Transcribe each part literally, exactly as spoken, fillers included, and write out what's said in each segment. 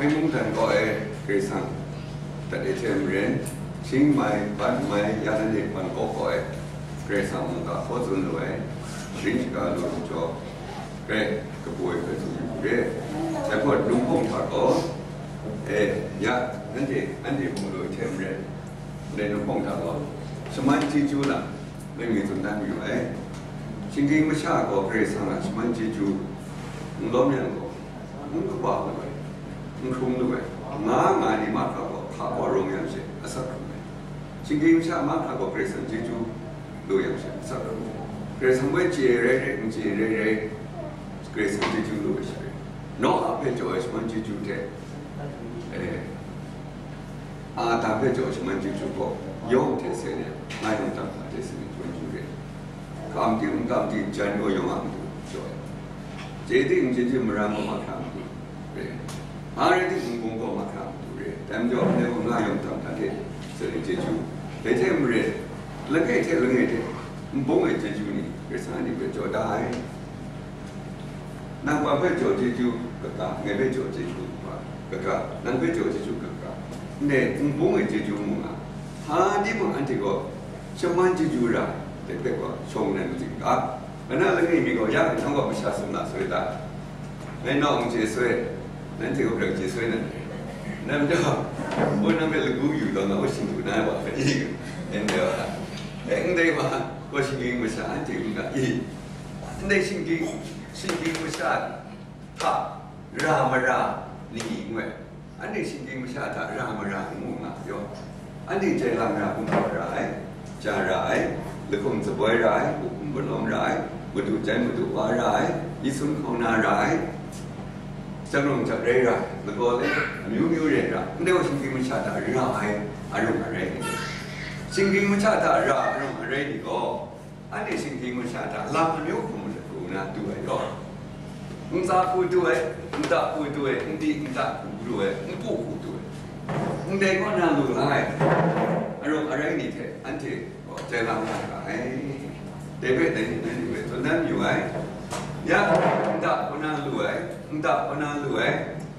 Mungdan kaw e Karai Kasang, dat e hte maren, shing mai, ban mai, ya nanhte ban kaw kaw e Karai Kasang mungga hkaw tsun lu ai, sharin shaga lu ai jaw, grai kabu ai hpe tsun yu re. Dai gaw, lunghpawng hta gaw, e, ya, nanhte, anhte hpung lu ai hte maren, ndai lunghpawng hta gaw, shaman chyeju lam, ngai mi tsun dan mayu ai. Shinggyim masha gaw Karai Kasang a shaman chyeju n lawm yang gaw, n kaba lu ai, n hkrung lu ai, nga nga ai ni mahkra gaw hpa gaw rawng yang she asak hkrung ai. Shinggyim masha mahkra gaw Karai Kasang chyeju lu yang she asak hkrung ai. Karai Kasang hpe chye rai rai, n chye rai rai, Karai Kasang chyeju lu ai she rai. Noa hpe jaw ai shaman chyeju hte, eh, Adam hpe jaw ai shaman chyeju gaw, yawng hte se ne, nga yawng tam hta hte se ne, shaman chyeju re. Kam ting, n kam ting, jan gaw yawng a matu jaw ai. Chye ting, chye ting, mara gaw mahkra a matu re. Nga rai ting, n bung gaw mahkra a matu re. Dai majaw, ndai gaw nga yawng tam hta hte se ne chyeju. Dai hte maren, langai hte langai hte n bung ai chyeju ni, Karai Kasang ni hpe jaw da ai. Nang hpa hpe jaw chyeju kaga, ngai hpe jaw chyeju kaga, nang hpe jaw chyeju kaga, ndai n bung ai chyeju mung a, hpa timung anhte gaw shaman chyeju ra, dai hpe gaw shawng na myit ga. Kana langai mi gaw, ya nang gaw masha sumla soi ta? Ngai nau n chye soi, nanhte gaw hkrak chye soi na re. Nang gaw, woi nang hpe lagu yu taw, nang gaw shingdu na ai wa hpe i, ndai wa, e, ndai wa, gaw shinggyim masha anhte n ga i? Ndai shinggyim, shinggyim masha hta ra mara ni ngu ai. Anhte shinggyim masha hta ra mara ngu nga yaw, anhte jai lam ra hkum hpaw ra ai, ja ra ai, lahkum tsaboi ra ai, hkum palawm ra ai, madu jan madu wa ra ai, myit sun hkauna ra ai, jang rawng jang rai ra ai, lagaw le amyu myu rai ra, ndai gaw shinggyim masha hta ra ai arung arai ni, shinggyim masha hta ra arung arai ni gaw, anhte shinggyim masha hta lam amyu hkum madat pru na du ai gaw, ntsa hku du ai, nta hku du ai, nti nta hku du ai, npu hku du ai, ndai kaw na lu la ai, arung arai ni hte anhte gaw jai lam nga ga ai. Dai hpe dai ni, nanhte hpe tsun dan mayu ai. Ya, nta hku na lu ai, nta hku na lu ai,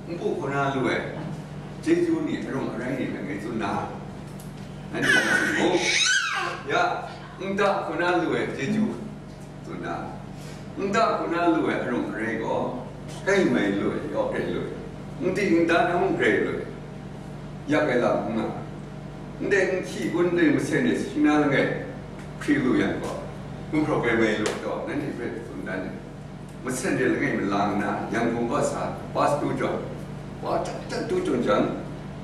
npu hku na lu ai, chyeju ni, arung arai ni hpe ngai tsun na, nanhte hpe tsun mu. Ya, nta hku na lu ai chyeju tsun na, nta hku na lu ai arung arai gaw, kai mai lu ai, yaw kai lu ai, nti nta na mung kai lu ai, yak ai lam n nga, ndai nhki kun ndai masen e shi na langai hpri lu yang gaw, gumhpraw kai mai lu ai gaw, nanhte hpe tsun dan ai. Masen de langai malang nna, Yangon kaw sa, bus tu jawng, wa htat htat tu jawng jang,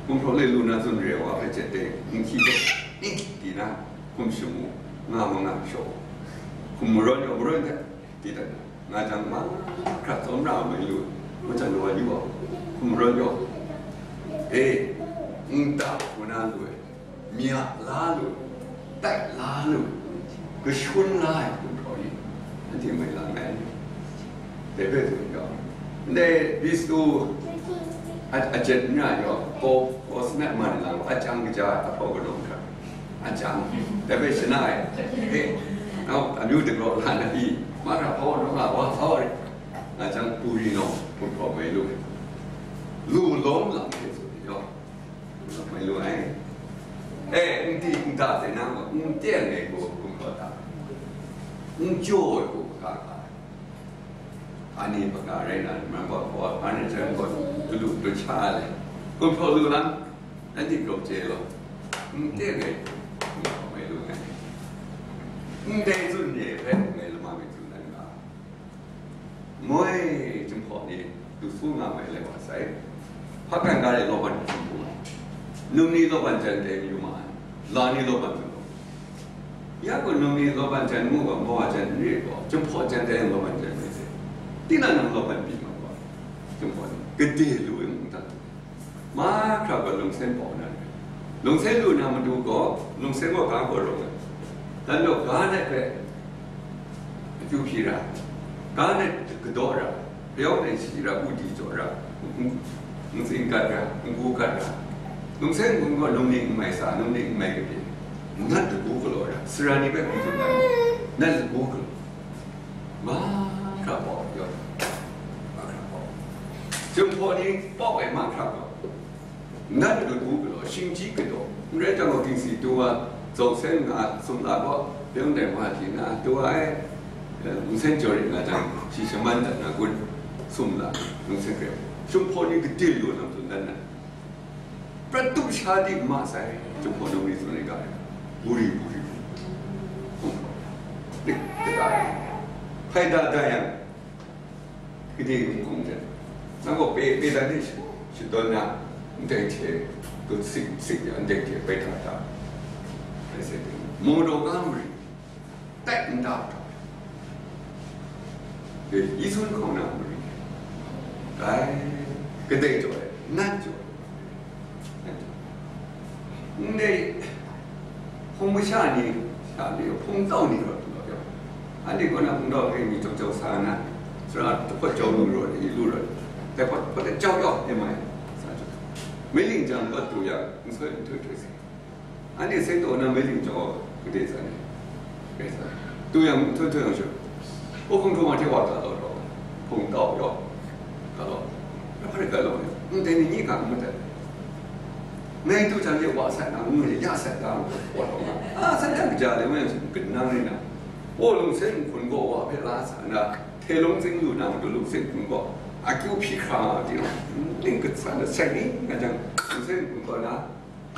gumhpraw le lu na tsun re ai wa hpe jet de, nhki hpe, ning di na, hkum shamu, nga ma nga shaw, hkum marawn yaw marawn hte, di dat na, nga jang mahkra tsawm ra ai mai lu, majan wa yu ai, hkum marawn yaw, e, nta hku na lu ai, mya la lu, tai la lu, kashun la ai hkum hpraw ni, anhte mai lang ai. Dai hpe tsun ga, ndai Bistu a, a jet n ra yaw, ko, ko sanat man lang, a jang kaja a hpaw kanaw hkra, a jang, dai hpe shana ai, e, nau, amyu dagraw la na i, mahkra hpaw naw nga wa sa wa rit, a jang, pu ri naw, hkum hpraw mai lu, lu lawm lang hte tsun yaw. Mai lu ai. E, n di n da de nang gaw, n teng ai gaw hkum hpraw ta, n jaw ai gaw hka hka ai. Ani hpaga rai na, man gaw hpaw, ani hte gaw, du du du cha ai. Hkum hpraw lu lam, anhte grau chye law. N teng ai gaw hkum hpraw mai lu ai. Ndai tsun re hpe, ngai lama mi tsun ai ga. Moi, Jinghpaw ni lu su nga mai le wa sai. Hpa kan ga de law ban hpung ai. Num ni law ban jan dai mayu ma ai. La ni law ban zun law. Ya gaw num ni law ban jan mu gaw, mawa jan n re gaw, Jinghpaw jan dai law ban jan mai se. Tinang nang law ban pyi ma gaw, Jinghpaw ni gade lu ai mung hta. Mahkra gaw lungsen paw na re. Lungsen lu na matu gaw, lungsen gaw ga gaw rawng ai. Dan gaw ga net hpe akyu hpyi ra, ga net kadaw ra, payawng net shayi ra, u di jaw ra, n-, n-, ntsing gat ra, n-gu gat ra. Lungsen n-gun gaw num ning n mai sa, num ning n mai kabye, nat lagu galaw ra, sara ni hpe hkum tsun dan, nat lagu galaw. Mahkra paw, yaw. Mahkra paw. Jinghpaw ni paw ai mahkra gaw, Nat lut u galaw, shingchyi galaw, n rai jang gaw, Kingsi tu wa, Zawk Sen nga sumla gaw, Pyongyang dai ma hti na, tu wa ai, eh, Lungsen Jaw Rit nga jang, shi shaman dat na gun, sumla, Lungsen Grai, Jinghpaw ni gade lu na matu dan na, prat tu sha di ma sai, Jinghpaw nang ri tsun ai ga, buri buri, dik, dik, dik, hpai da da yang, Gade n hkung hte, nang gaw pe, pe dan de shi, shadawn na, ndai hte, dut sik, sik ya, ndai hte bai hta hta, ai se, mung daw ga mari, tai nta hta, e, yi sun hkau na mari, ai, kadai jaw ai, nan jaw ai. Ndai hpung masha ni, sha ni, hpung tau ni rawt lu rawt, anhte kaw na hpung tau hpe mi jau jau sa na, sara dahpawt jau lu rawt, i lu rawt, dahpawt, dahpawt jau jau, e mai, sa jau. Mei ling jang rawt du yang, n soi n htoi htoi se. Anhte sai taw na mei ling jau gade sa ni. Rai sa. Tu yang, htoi htoi yang shu. O hkung hkung wa hte wa ga law law. Hpung tau yaw. Ga law. Ga hpa rai ga law. Ndai ni ni ga ngut ai. Ngai tu jang ye wa sat na, ngu ye ya sat ga, wa law nga. A, sat dan kaja le, ngu yang shu, ganang rai na. O Lungsen Nhkun gaw wa hpe la sa na, hte lung tsing lu na, matu Lungsen Nhkun gaw. Akyu hpyi hkra nga di, ning gat sa na, sai ni, nga jang, Lungsen Nhkun gaw na,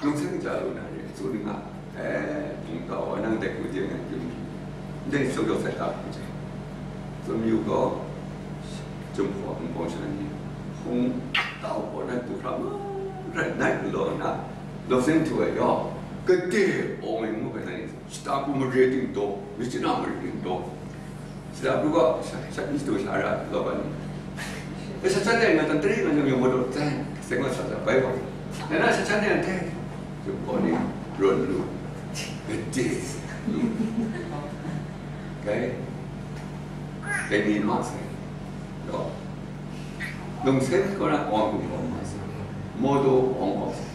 Lungsen Jaw lu na re, tsun nga, eh, hpung tau wa nang dai hku je ngai hpyi, ndai sau jau sai ta hku je. Tsun yu gaw, Jinghpaw hpung hpawng sha ni, hpung tau gaw nai du hkra marai nai galaw na, Lungsen Jaw e yaw, gade awng e ngu hpe nai, shata hku mare ting daw, myit chana mare ting daw, Shada pru gaw, sha, sha, ni shadu sha ra, law ba ni. E, sha, sha, dai nga, tan tari nga, yawng, yawng, wa daw, zan, seng wa, sha, sha, bai wa. Na, na, sha, sha, dai, dai. Yu gaw ni, ron lu. Gade. Kai. Kai ni ma sai. Law. Lungsen kaw na awng kum awng ma sai. Maw daw awng awng sai.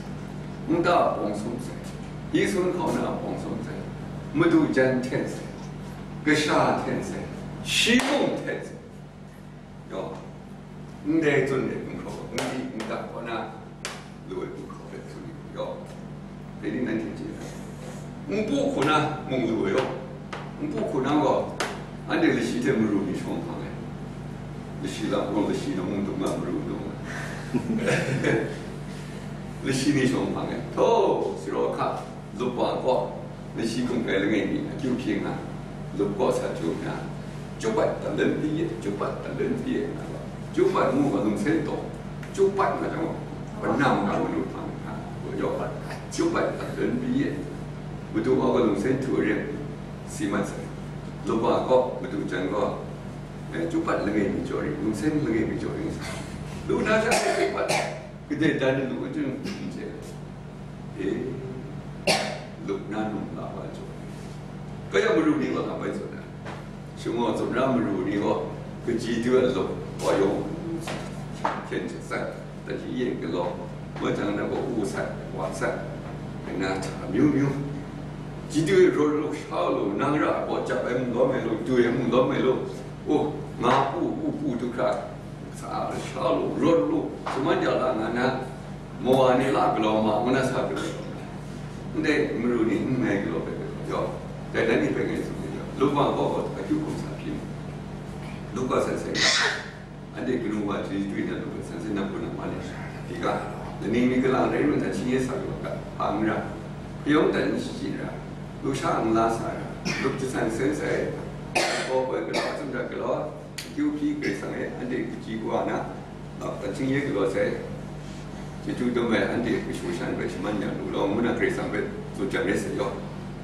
Nta awng sum sai. Yi sun hkau na awng sum sai. Madu jan hten sai. Kasha hten sai, shi mung hten sai. Yaw, ndai tsun ai gumhpraw, n di n dak kaw na, lu ai gumhpraw hpe tsun ai yaw, dai ni nanhte chye ai. Npu hku na mung lu ai yaw, npu hku na gaw, anhte lashi hte maru ni shawng hpang ai. Lashi lam gaw, lashi na mung dung nga, maru dung nga. Lashi ni shawng hpang ai. Htaw, siraw hka, Lup wa gaw, lashi hkum kai langai mi akyu hpyi nga, lup gaw sa chyu nna, Chupat talun pyi ye, chupat talun pyi ye, nga gaw, chupat ngu gaw lungsen taw, chupat nga jang gaw, panam ga manu hpang nga, gaw jaw, chupat talun pyi ye, madu wa gaw lungsen htu rim, si mat sai, lup wa gaw, madu jan gaw, eh, chupat langai mi jaw rim, lungsen langai mi jaw rim sa, lu na sha chupat, Kadai dan lu chyung n chye ai. E, lup na num la wa jaw ai. Kaya maru ni gaw nga bai tsun ai. Shingwa tsun ra maru ni gaw, kaji du ai lup, wa yawng, hkyen hte tsat, dan hti yen galaw, wa jang na gaw u sat, wa sat, na hta amyu myu. Ji du ai rawt lu, sha lu, nang ra ai gaw jap ai mung lawm ai lu, du ai mung lawm ai lu, u, nga pu, u pu du hkra, Sa sha lu, rawt lu, shaman ya la nga na, mawa ni la galaw ma, ngu na sa galaw. Ndai maru ni n mai galaw hpe galaw, yaw, dai dan ni hpe ngai tsun ai, lup wa gaw gaw akyu hkum sa hpyi mu. Lup wa san sai, anhte kanu wa chyeju twi na lup wa san sai, na hpun na ma ni, di ga, lani mi galang rai ru na, shi ye sa galaw ga, hpa n ra, hpayawng dan n shachyi ra, lu sha n la sa ra, lup jasan sen sai, gaw poi galaw, tsum dat galaw, Akyu hpyi Karai Kasang e, anhte kaji kawa na, a, hpang hkying ye galaw sai, chyeju dum ai anhte kashu shan hpe shaman ya lu law, ngu na Karai Kasang hpe tsun jang rai sa yaw,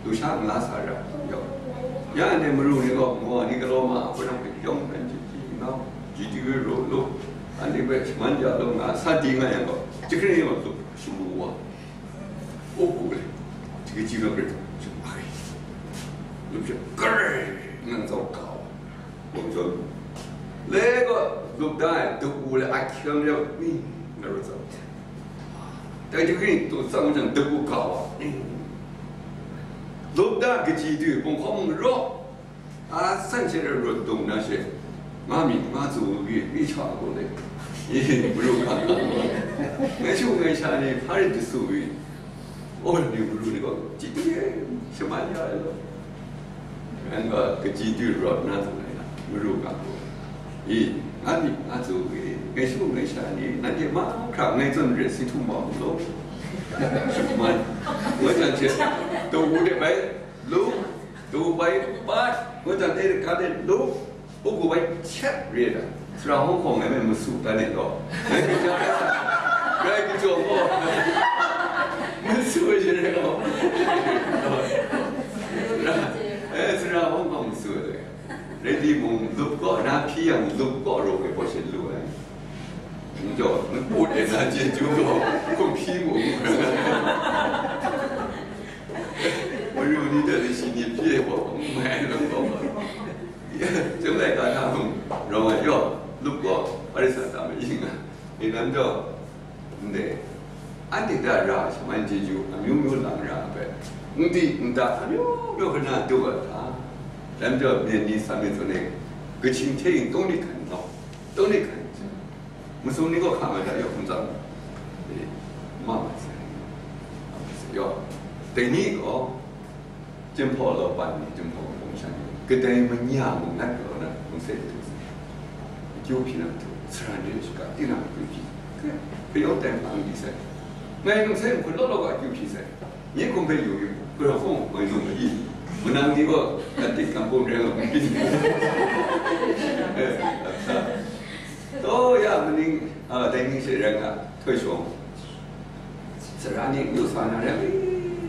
lu sha n la sa ra yaw. Ya anhte maru ni gaw, mawa ni galaw ma, a hpun hpe yawng hkran chyeju nau, ji di we ru lu, anhte hpe shaman ya lu nga, sa di nga yang gaw, jahkring e gaw lu shamu wa, o bu le, ji kaji gaw Karai Kasang shamu ai. Lu hpe, Karai, nang zau ga wa. Gawng jaw lu. Le gaw, lup da ai, dapu le ahkyang rau, ni, na rawt tsap. Dai hte hkring, tu tsang jang, dapu ga wa, ni. Lup da kaji du, hpung hkawm mung raw, a san hte rawt dung na she, nga myit, nga tsu, gwi, gwi cha gaw le. Maru ga ga, ngai shu ngai sha ni hpa rai dasu i, oh, ni maru ni gaw chyi tu e, shaman ya ai law. Ngan gaw kachyi du rawt na tsun ai na, maru ga. I, nga myit nga tsu i, ngai shu ngai sha ni, nanhte mahkra ngai zawn re si htum wa mu law. Shaman, ngai zawn hte, daw wu de bai, lu, daw bai, pat, ngai zawn e ga de, lu, u gu bai, chat re da. Sara hawng hkawng ngai me masu dan e gaw. Ngai kaja, ngai kajaw gaw. Masu ai je re gaw. Eh, sara hawng hkawng masu ai. Rai timung, lup kaw na hpyi yang, lup kaw rawk ai hpaw shin lu ai. N jaw, n put e na chyeju gaw, hkum hpyi mu. Mayu ni de li shi ni pyi e gaw, n mai lu gaw. Chyum laika hta mung, rawng ai yaw, lup kaw, Parisat hta ma yin nga. Ni lam jaw, Ndai, anhte hta ra ai shaman chyeju amyu myu lang ra ai hpe, n di n ta amyu myu hkra du ai hta, dai majaw, myit ni, san myit zawn e, kaching hte yin tawng ni hkan nau, tawng ni hkan, masum ni gaw hka mai hta yaw hkum tsang, e, ma mai sai, ma mai sai yaw, dai ni gaw, Jinghpaw law pan ni, Jinghpaw hpung shan ni, kadai manya mung nat galaw na, lungse hte hte, akyu hpyi na hte, saran re shiga, tinang akyu hpyi, kayawng tai hpang di sai. Ngai lungse nhkun law law ga akyu hpyi sai. Nye hkum hpe yu yu, gara hpung, ngai nung ai, manang ni gaw, a tik kam hpung reng law, ngai hpyi. Eh, a, a. Taw ya maning, a, dai ning she rai nga, htoi shawng. Sara ni n yu sa na rai,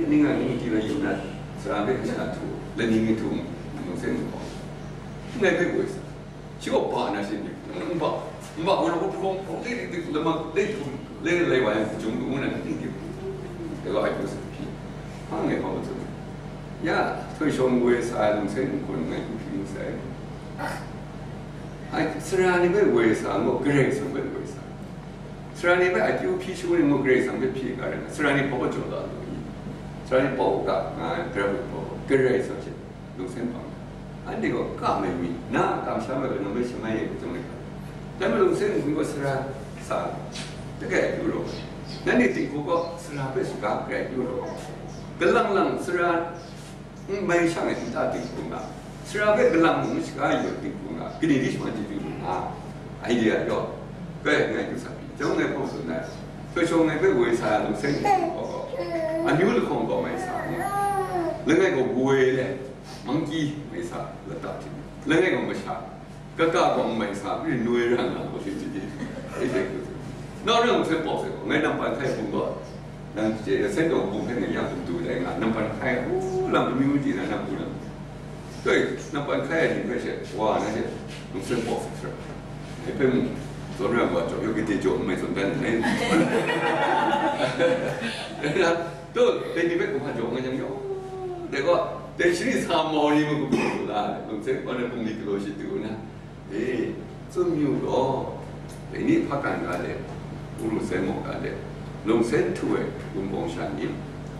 ning a ning di la yu na, sara hpe n sa htu, la ning htu, n se n hkawng. Ngai hpe woi sa. Shi gaw ba na shi ni, n ba, n ba, woi na ko hpawng, hpawng, di, di, di, la ma, di, htu, le, le, wa yang, jung, ngu na, di, di, di, wa, yu sa, hpyi. Hpa ngai hpa ma tsun. Ya, htoi shawng woi sa, lung se n hkawng, ngai hku hpyi n sai. Ai, sara ni hpe woi sa, ngu, Karai Kasang hpe woi sa. Sara ni hpe akyu hpyi shangun e mung Karai Kasang hpe hpyi ga rai nna, sara ni hpaw jaw la lu i? Sara ni hpaw ga nga ai, gara hpaw, Karai Kasang hte lungsen bang ai. Anhte gaw ka mai mi, na a kamsham ai gaw nang hpe shamai e, hpung ai hka. Dai majaw lungsen bungli gaw sara sa, dagai akyu rawng ai. Nanhte dinghku gaw sara hpe shaga dagai akyu rawng ai. Galang lang sara N mai shang e nta dinghku nga, sara hpe galang mung shaga yu dinghku nga, kani di shaman chyeju lu nga, ai de a yaw, bai ngai du sa pyi, chyawm ngai hpaw tsun ai, htoi shawng ngai hpe woi sa ai lungsen hkawng gaw, amyu lahkawng gaw mai sa ai, langai gaw woi le, mangki mai sa, lata hte, langai gaw masha, Kaka gaw n mai sa, rin noi ra nga gaw, shi chyi, e de ku. Nau rai mung hten pawk sai gaw, ngai nampan hkai hpung gaw, nang chye, sen dawng hpung hpe ngai ya hpung du dai nga, nampan hkai, u, lam amyu di na, nang u lam. Doi, nampan hkai ai ni hpe she, wa, na she, mung hten pawk sai hkra. Ngai hpe mung, zawn rai wa jaw, yawng kade jaw n mai zawn dan ai. Doi, dai ni hpe kumhpa jaw nga jang yaw, dai gaw, dai shani sa mau ni mung kumhpa lu la, mung hten pawk na bungli galaw shi du na. E, tsun yu gaw, dai ni hpakan ga let, Uru sai maw ga let, lungsen htu ai Wunpawng sha ni,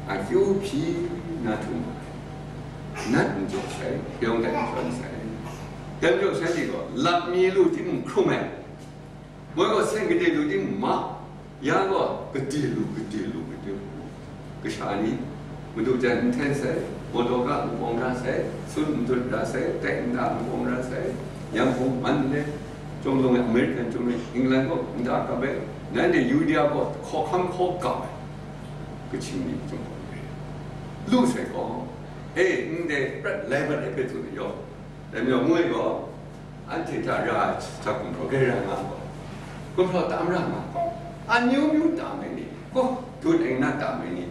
akyu hpyi na htum ai, nat n jaw sai, hpyawng dat n jawn sai. Dai majaw shanhte gaw, lap mi lu timung hkrum ai, moi gaw seng gade lu timung ma, Ya gaw, gade lu, gade lu, gade lu. Kasha ni, madu jan n hten sai, motor ga n bawng ra sai, sun n dut ra sai, tek n da n bawng ra sai, yang hpung man le, Chunglung e, American Chunglung e, England gaw n da kap ai, nanhte Yuda gaw hkawhkam hkaw kap ai, kaching ni chyawm lu sai gaw, e, ndai prat lai mat ai hpe tsun ai yaw, dai majaw ngu ai gaw, Anhte hta ra ai hta gumhpraw grai ra nga gaw, gumhpraw tam ra nga gaw, amyu myu tam ai ni, gaw, dun ai na tam ai ni,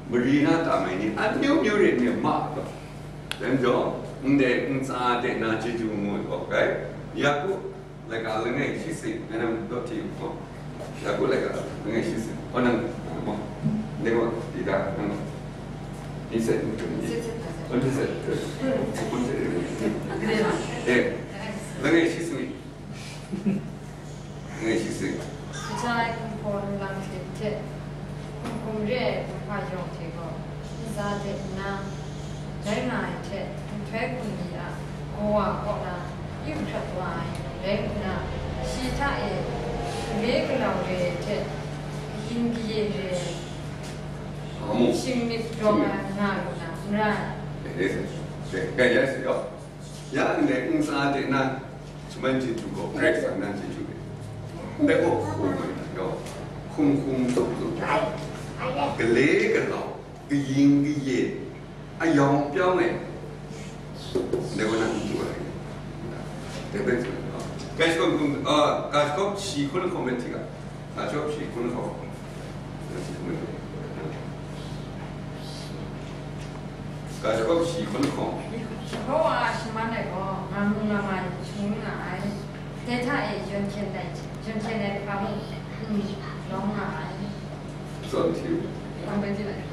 mari na tam ai ni, amyu myu rai ni ma gaw, dai majaw, ndai ntsa de na chyeju ngu ai gaw, gai, Yaku laika langai shi sing, ngai nang daw hti gaw, Yaku laika langai shi sing, hpa nang, mo, ndai gaw, di da, nang, He said, he said, he said, eh, langai shi sing. Langai shi sing. Kaja ai kumhpaw nlang hte hte, hkum hkum re ai kumhpa yawng hte gaw, ntsa de nna, rai nga ai hte, nhtoi hkum ni a kawa kaw na, yu hkrat wa ai rai nna, shi hta e Gale galau re hte, kayin kaye re, hpung shingmyit rawng ai nga lu na, n rai. 对，对，对，对，也是要。Ya ndai n tsa de na, shaman chyeju gaw, Karai Kasang na chyeju de. Ndai gaw hkum ai na, yaw, hkum hkum zup zup, gale galau, kayin kaye, ayawng pyawng ai, ndai gaw na n du ai. Dai bai hkum, ah, ga shakawp hkum, ah, ga shakawp shi hkun hkawm ai hti ga, ga shakawp shi hkun hkawm. Ga shakawp shi hkun hkawm. Yehowa a shaman ai gaw, nga mu nga ma ai shangun nga ai. Dai hta e yawn hkyen ai, yawn hkyen ai hpa mung, mm, lawm nga ai. Zawn hti u. Lawm bai di lai.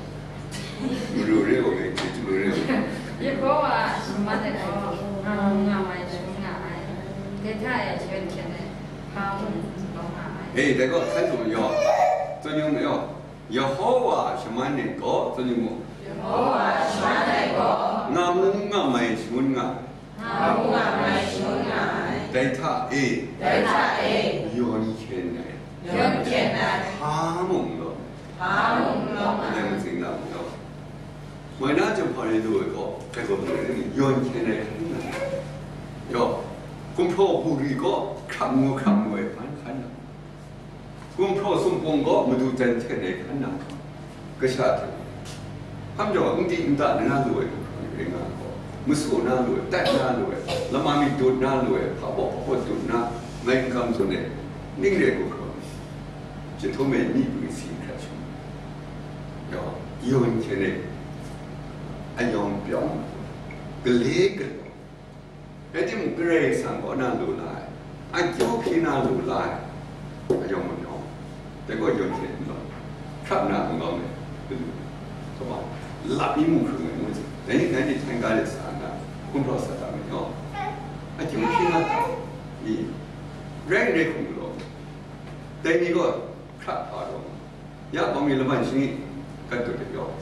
Maru re wa ngai, chyeju re wa. Yehowa a shaman ai gaw, nga mu nga ma ai shangun nga ai. Dai hta e yawn hkyen ai hpa mung, lawm nga ai. Hei, dai gaw, hkan htum mayaw, tsun yu mayaw, Yehowa a shaman ai gaw, tsun yu mu. Yehowa a shaman ai gaw, nga mu nga ma ai shangun nga ai. Nga mu nga ma ai shangun nga ai. Dai hta e, dai hta e, yawn hkyen ai, yawn hkyen ai, hpa mung n lawm ai. Hpa mung n lawm ai. Ndai matsing na mung yaw. Moi na chyum hpa rai lu ai gaw, dai gaw lu ai ni, yawn hkyen ai hkan nang. Yaw, gumhpraw bungli gaw, hkrap ngu hkrap ngu ai hpan hkan nang. Gumhpraw sumhpung gaw, madu jan hten ai hkan nang. Kasha hte, hkam jaw, n di n ta na lu ai gumhpraw ni rai nga gaw, masu na lu ai, tat na lu ai, lama mi dut na lu ai, hpa baw hpa baw dut na, ngai n kam tsun ai, ning re gumhpraw ni, chyahtum ai ni pwi si hkrat shangun, yaw, yawn hkyen ai, ayawng pyawng, gale galau. Rai timung, Karai Kasang kaw na lu la ai, akyu hpyi na lu la ai, ayawng mayawng, dai gaw yawn hkyen n lawm, hkrap na n lawm ai, galu, kaba, lap mi mung hkrung ai ngu, dai ni, dai ni hten ga de sa nna, hkum hpraw sa da mayawng, akyu hpyi na ta, i, rai n rai hkum galaw, dai ni gaw hkrap hpa rawng, Ya gaw mi laban shani gat dut ai yaw,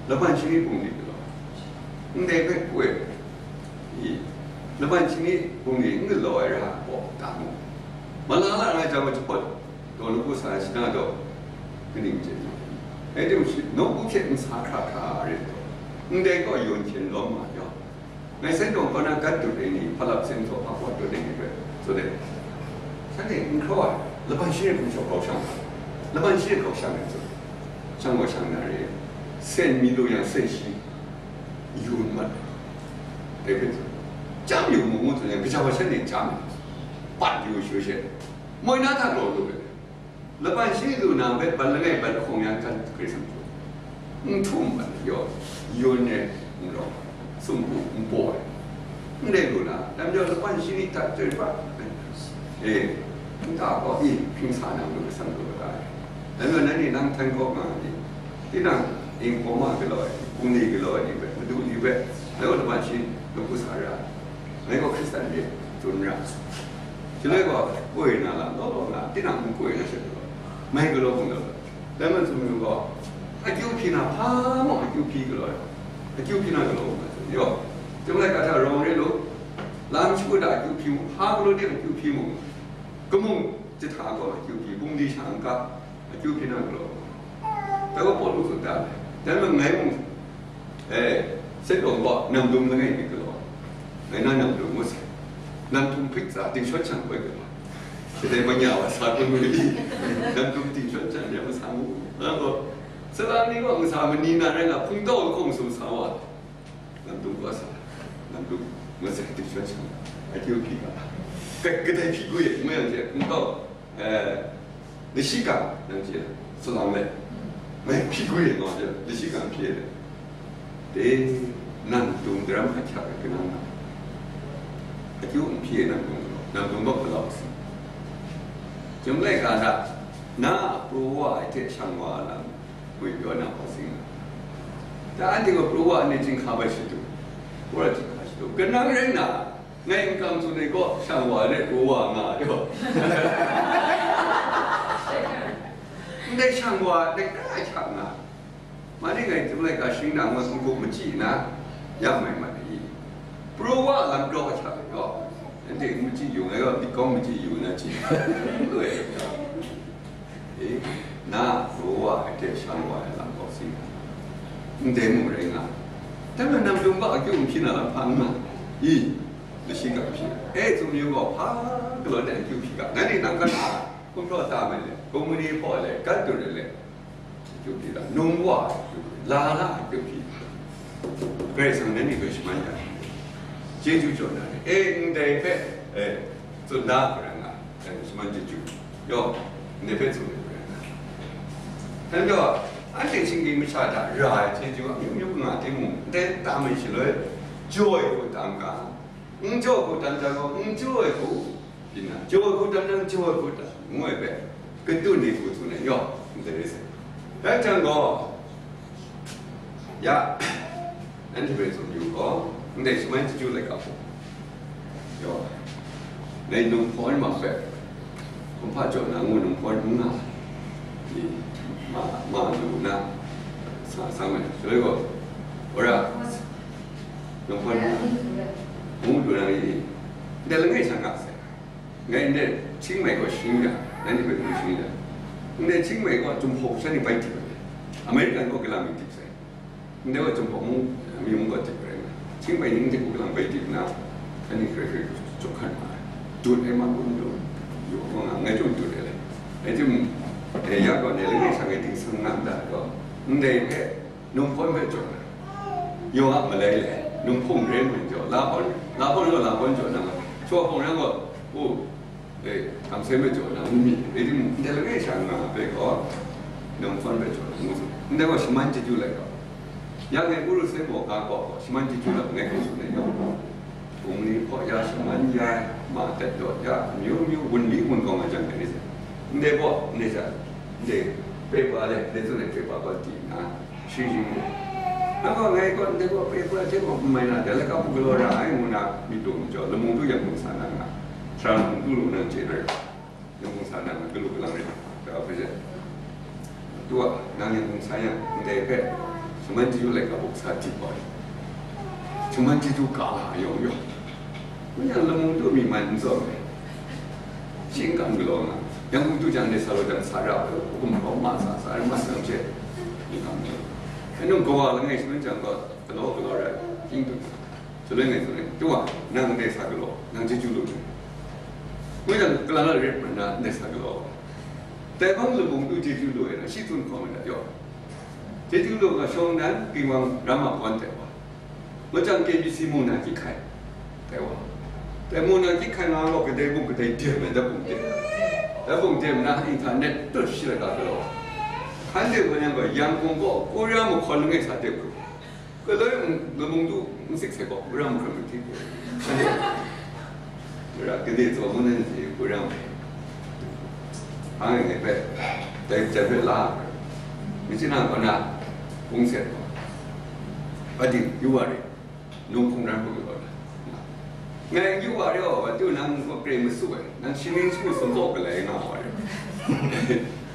laban shani bungli galaw, ndai hpe poi, i, laban shani bungli n galaw ai ra gaw, ta mu, malala rai jang, jahpawt daw, nawku sa ai shana daw, kaning chye, rai timung, shi nawku hte n sa hkra hkra rai taw, ndai gaw yawn hkyen lawm ma yaw, Ngai sentong kaw na gat dut ai ni, hpa lap seng htaw hpa hkawt dut ai ni hpe tsun ai. Shanhte n hkraw ai, laban shi e hkum shawk kau shang, laban shi e kau shang ai tsun. Shang gaw shang na re, sen mi lu yang sen shi yu n mat ai. Dai hpe tsun, chyam yu mu ngu tsun yang, kaja wa shanhte chyam ai, pat yu shu she, moi na hta gaw lu ai. Laban shi lu na hpe ban langai ban hkawng ya hkan hkrit sang hkrum, n htum ban yaw, yawn ai, n rawng, sumpu n paw ai, ndai lu na, dai majaw laban shi ni hta chyoi hpa, e, nta gaw, i, hpring sa na malu masam lu ai. Dai majaw nanhte nang htan kaw nga ai ni, tinang inghpaw ma galaw ai, bungli galaw ai ni hpe, madu ni hpe, dai gaw laban shi nawku sa ra ai. Ngai gaw Hkristan re, tsun ra. Shaloi gaw, koi na lam law law nga, tinang n koi na she galaw, mai galaw hpung galaw. Dai man sumru gaw, akyu hpyi na hpa mung akyu hpyi galaw ai, akyu hpyi na galaw hpung ai sumru yaw, chyum laika hta rawng re lu, lam shagu hta akyu hpyi mu, hpa galaw de akyu hpyi mu, kamung jahta gaw akyu hpyi, bungli sha n ga, akyu hpyi na galaw. Dai gaw Pawlu tsun da ai. Dai majaw ngai mung, e, sentong gaw, nam dum langai mi galaw, ngai na nam dum ngu sai. Nam dum hprit tsa, dingshawt shang koi galaw. Kadai manya wa sa koi mu ni? Nam dum dingshawt shang ya ma sa mu. Nang gaw, salang ni gaw, n sa ma ni na rai nga, hpungtau lahkawng sum sa wa. Nam dum gaw sa, nam dum ngut sai, dingshawt shang, akyu hpyi ga. Ka-, kadai hpyi gu ye, ngu yang hte, hpungtau, eh, lashi gang, nang chye, salang let, ngai hpyi gu ye, ngu yang hte, lashi gang hpyi ye. De, nam dum daram hkan hkyak ai kanang na, akyu n hpyi ye nam dum gaw, nam dum gaw galau si. Chyum laika hta, na a pru wa ai hte shang wa ai lam, Ngwi pyaw na hpawt sing. Ta anhte gaw pru wa ai ni chyinghka bai shadu, pru wa chyinghka shadu. Kanang rai nna, ngai n kam tsun ai gaw, shang wa ai pru wa nga ai gaw. Ndai shang wa ai, ndai kra ai hkyak nga. Ma ni ngai chyum laika shing na ngu n gup machyi na, ya mai mat ai i? Pru wa lam daw ai hkyak gaw, Nanhte n machyi yu, ngai gaw myit kawng machyi yu na chye. Loi. E, na, raw wa ai hte shang wa ai lam kaw si nga, ndai mung rai nga. Dai majaw, nam dum ga akyu n hpyi na lam hpa n nga. I, lashi ga hpyi. E, tsun yu gaw, hpa galaw de akyu hpyi ga. Nanhte nang kan hpa, hkum hpraw ta mai le, kumni hpaw le, gat dut le, akyu hpyi ga, num wa akyu hpyi, la la akyu hpyi. Karai Kasang nanhte hpe shaman ya. Chyeju jaw na, e, ndai hpe, e, tsun da hkra nga, e, shaman chyeju. Yaw, ndai hpe tsun ai hkra nga. Dai majaw, anhte shinggyim masha hta ra ai chyeju amyu myu nga timung, ndai tam ai shaloi, jaw ai hku tam ga, n jaw hku tam jang gaw, n jaw ai hku, byin na, jaw ai hku tam jang, jaw ai hku tam, ngu ai hpe, kadun ai hku tsun ai, yaw, ndai rai sai. Dai jang gaw, ya, nanhte hpe tsun yu gaw, ndai shaman chyeju laika hku, yaw, dai num hpawn ma hpe, kumhpa jaw na ngu num hpawn n nga, i, ma, ma lu na, sa, sa mai, shaloi gaw, ora, num hpawn ngu lu na i, ndai langai sha nga sai. Ngai ndai Chiang Mai gaw shing ya, nanhte hpe ngu shing ya. Ndai Chiang Mai gaw Jinghpaw sha ni bai dip ai. American gaw galam mi dip sai. Ndai gaw Jinghpaw mung, mi mung gaw dip ai. Chiang Mai ni ndai gaw galam bai dip nna, ani hkrai hkrai jawk hkan ma ai. Dut ai ma kun dut, yu gaw nga, ngai chyawm dut ai le. Ngai chyawm, eh, ya gaw, ndai langai sha ngai ting seng nga nda gaw, ndai hpe, num hpawn hpe jaw na, yawng a malai le, num hpung re ngu jaw, la hpawn, la hpawn gaw la hpawn jaw na, shawa hpung rai gaw, u, e, kamsai hpe jaw na, ngu mi, rai timung, ndai langai sha nga hpe gaw, num hpawn hpe jaw na, ngu tsun. Ndai gaw shaman chyeju lai gaw, ya ngai Uru sai maw ga gaw, shaman chyeju lai ngai hpe tsun ai yawng gaw, Bungli hpaw ya shaman ya ai, ma dat dawt ya, amyu myu wunli wun gawng ai jang dai ni se. Ndai baw, ndai sha, ndai pepa le, ndai tsun ai pepa gaw di nna, shing shing mu. Nang gaw ngai gaw, ndai gaw pepa hte gaw n mai na, dai laika hku galaw ra ai ngu na, myit dum majaw, lamu du yang hpung sa na nga, sara lamu du lu nang chye rai. Yawng sa na, galu galang rai, ga hpe she. Tu a, nang yawng sa yang, ndai hpe, shaman chyeju laika buk sa di wa, shaman chyeju ka la yawng yawng. Kun yang lamu tu mi man n tsawm ai. Shingkang galaw nga, yang hkum tu jang, ndai sa law jang, sa ra ai, hkum hkawm ma sa, sa ai ma sa hte, shingkang galaw. Anung kawa langai shaman jang gaw, galaw galaw rai, hkying tu. Shaloi ngai tsun ai, "Tengwa, nang ndai sa galaw, nang chyeju lu ai." Ngu jang, kalang a ret nna ndai sa galaw. Dai hpang labung tu chyeju lu ai na, shi tsun hkawm ai na jaw. Chyeju lu nga shawng nan, Kingwang ram a kawn tai wa. Ngu jang, K B C mung na hkying hkai tai wa. Dai mung na hkying hkai nga gaw, kadai mung kadai dem ai, dai bung dem. Dai bung dem na, internet tut shi la ga galaw. Hkan de hkan yang gaw, Yangon gaw Korea mahkawn langai sa dem hkru. Kaloi mung, lamung tu, n sik sai gaw, Korea mahkawn hkrit. Ra kade tsaw ngu nan si, Korea mahkawn. Ang ngai hpe, dai jan hpe la, mi chyi na kaw na, kung set gaw. Adi, yu wa ri, nung hkungran hku yu wa ri. Ngai yu wa ri gaw, wa tu nang gaw kre masu ai, nang shi ning shi sumgaw galai nga wa ri.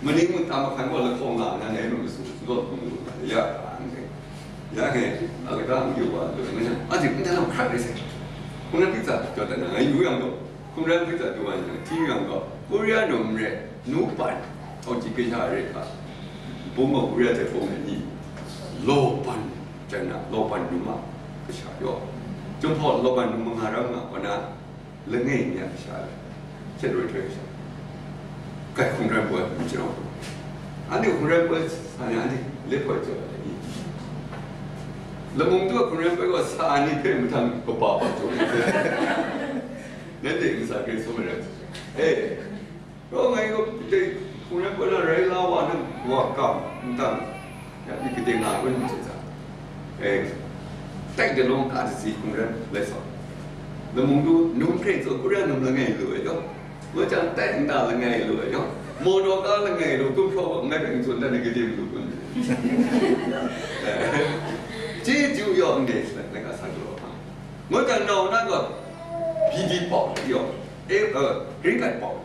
Maning mung tam ahkan gaw lahkawng nga, nang ngai nu masu, sumgaw hkung lu, ya, ngai. Ya ngai, a lata n yu wa, lu ngai, a jing, nta lam hkrat rai sai. Hkungran hpyi tsa jaw dat na, ngai yu yang gaw, hkungran hpyi tsa du wa yang, hti yang gaw, Korea nu n rai, nu pan, tau ji kasha rai hka, bung gaw Korea hte bung ai ni, law pan, jan na, law pan nu ma, kasha yaw. Jinghpaw law pan nu ma nga ram nga, kaw na, langai mi a kasha le, hkyet roi htoi kasha, kai hkungran poi n chyanau poi, anhte hkungran poi sa ni, anhte le poi jaw ai ni, lamung tu a hkungran poi gaw sa ai ni hpe mahtang kaba ba jaw ai, nanhte ntsa kring sum ai rai, e, gaw ngai gaw dai hkungran poi na rai la wa nang wa kam n tang, ya, myit gade nga kun myit hte sa, e, tai dalawng ka datsi hkungran lai sa. Lamung tu num hkre tso, Korea num langai lu ai yawng, ngu jang tai nta langai lu ai yawng, maw naw ka langai lu, kum hpraw wa ngai hpe n tsun dan ai gade malu kun. Chyeju yawng ndai, ngai ka sa galaw hpa. Ngu jang nau na gaw, B D pau yawng, e, e, green card pau.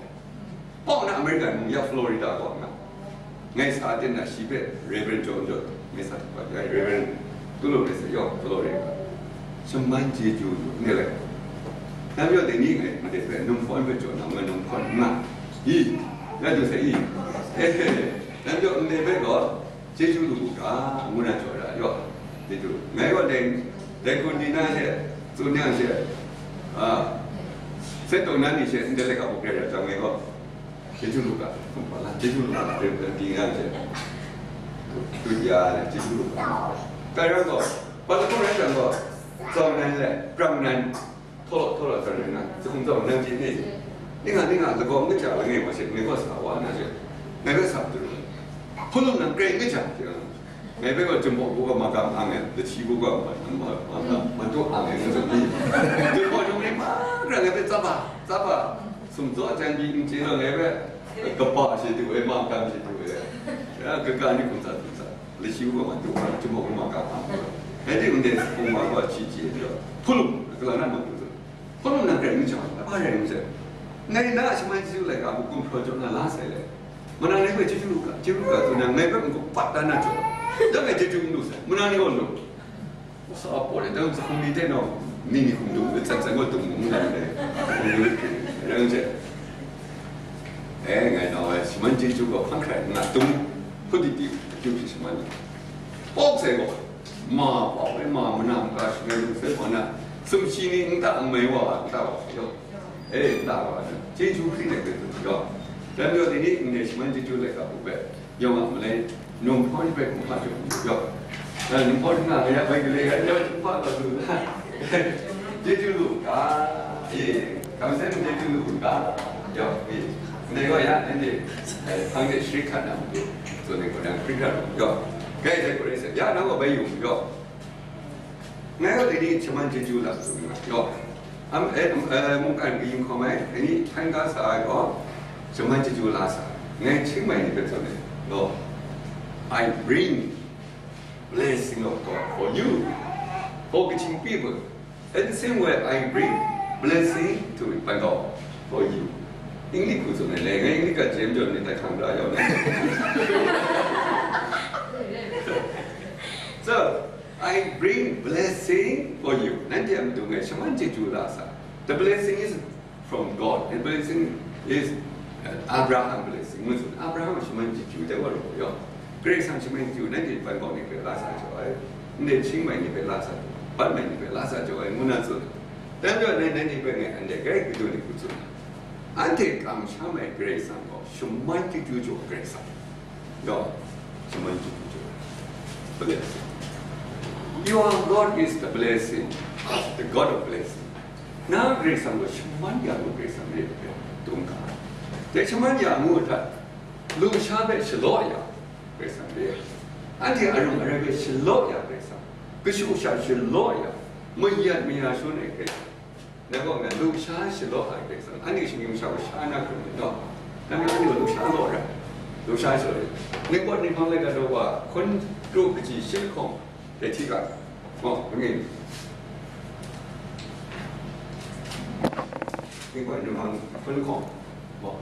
Pau na American mung ya Florida kaw nga. Ngai sa ten na shi hpe Reverend John John, ngai sa htup ai, Reverend tu lu ngai sa yawng Florida. Shaman chyeju lu, ne lai. Nang pyaw dai ni ngai, ndai hpe numhpawn hpe jaw na, ngai numhpawn n nga. I, ya du sai i. Eh, nang pyaw ndai hpe gaw, chyeju lu u ga, ngu na jaw da, yaw. Chyeju. Ngai gaw dai, dai hkun ni na she, tsun yang she, a, sai taw na ni she, ndai laika hpe grai ra jang ngai gaw, chyeju lu ga, chyeju lu ga, dai hkun ni na she, tu ya, chyeju lu ga. Kai rang gaw, pa lahkawng rai jang gaw, tsawng nan le, prang nan, Htaw law, htaw law, tawn rai na, zahkung zawn nang chye ni? Ning a, ning a, lagaw n kaja langai wa she, ngai kaw sa wa na she, ngai hpe sa pru. Hpunlung nang grai n kaja, ngai hpe gaw Jinghpaw hku gaw ma kam ang ai, Lahti hku gaw ma, ma, ma, ma, ma tu ang ai, ngu tsun ni. Jinghpaw hkung ni ma, ngai hpe tsap a, tsap a, sumzaw jan pyi n chye law, ngai hpe kaba she du ai, ma kam she du ai, ya, kaga ni hkum sa, hkum sa. Lahti hku gaw ma du ai, Jinghpaw hku ma kam ang. Anhte ndai hpung wa gaw chyi chye ai, hpunlung, kalang na ma du. Hpunlung nang grai n jaw, apa rai n jaw. Ngai na a shaman chyeju laika hku gumhpraw jaw na la sai le. Manang ni hpe chyeju lu ga, chyeju lu ga tsun yang, ngai hpe n-gun pat dan na jaw. Dang ngai chyeju n lu sai, manang ni gaw lu. Sa a pawt e, dang zahkung ni hte nawng, ni ni hkum dung, tsat tsat gaw dung, ngu na ndai. Hkum dung, rai n jaw. Eh, ngai nau ai, shaman chyeju gaw hpan hkrai n nga dung, hput di di, akyu hpyi shaman ni. Pawk sai gaw, ma pawk ai, ma mana maka shangai lu sai gaw na, sumshi ni nta n mai wa, nta wa sai gaw. E, nta wa na, chyeju hpri de hpe tsun gaw, dan gaw dai ni ndai shaman chyeju laika hku hpe, yawng a malai, numhpawn hpe hkum hpa jaw hku jaw, e, numhpawn nga nga ya bai gale ga jaw hkum hpa gaw lu na, chyeju lu ga, e, kamsham chyeju lu ga, yaw, e, ndai gaw ya, nanhte, e, hpang de shari hkat na matu, tsun ai gaw, nang hpring hkra lu, yaw, gai dai gaw rai sai, ya, nang gaw bai yu, yaw. Ngai gaw dai ni shaman chyeju lam tsun nga, yaw. Am, eh, am, eh, mungkan kayin hkawm ai, dai ni htan ga sa ai gaw, shaman chyeju la sa ai. Ngai Chiang Mai ni hpe tsun ai, yaw. I bring blessing of God for you, for Kachin people. And the same way, I bring blessing to Bangkok for you. English hku tsun ai le, ngai English ga jem jaw ni tai hkang da yaw na. So, I bring blessing for you. Nanhte a matu ngai shaman chyeju la sa. The blessing is from God. The blessing is, uh, Abraham blessing. Ngu tsun, Abraham shaman chyeju de wa ru yaw. Karai Kasang shaman chyeju nanhte Bangkok ni hpe la sa jaw ai. Ndai Chiang Mai ni hpe la sa, Ban Mai ni hpe la sa jaw ai, ngu na tsun. Dan jaw nai nanhte hpe ngai anhte grai kadu ni hku tsun. Anhte kamsham ai Karai Kasang gaw shaman chyeju jaw Karai Kasang. Gaw, shaman chyeju jaw. Blessing. Your God is the blessing, the God of blessing. Na Karai Kasang gaw shaman ya ngu Karai Kasang re ai, dum ga. Dai shaman ya ngu hta, lusha hpe shalaw ya Karai Kasang re ai. Anhte arung arai hpe shalaw ya Karai Kasang, kashu kasha shalaw ya, mayat maya shangun ai Karai Kasang. Nang gaw ngai lusha shalaw ai Karai Kasang, anhte shinggyim sha gaw sha na hkrum ni taw? Nang gaw anhte gaw lusha law ra, lusha shalaw ai. Ningpawt ninghpang laika daw wa, hkun kru kaji shi lahkawng, dai hti ga, gaw, angin. Ningpawt ninghpang hkun lahkawng, gaw.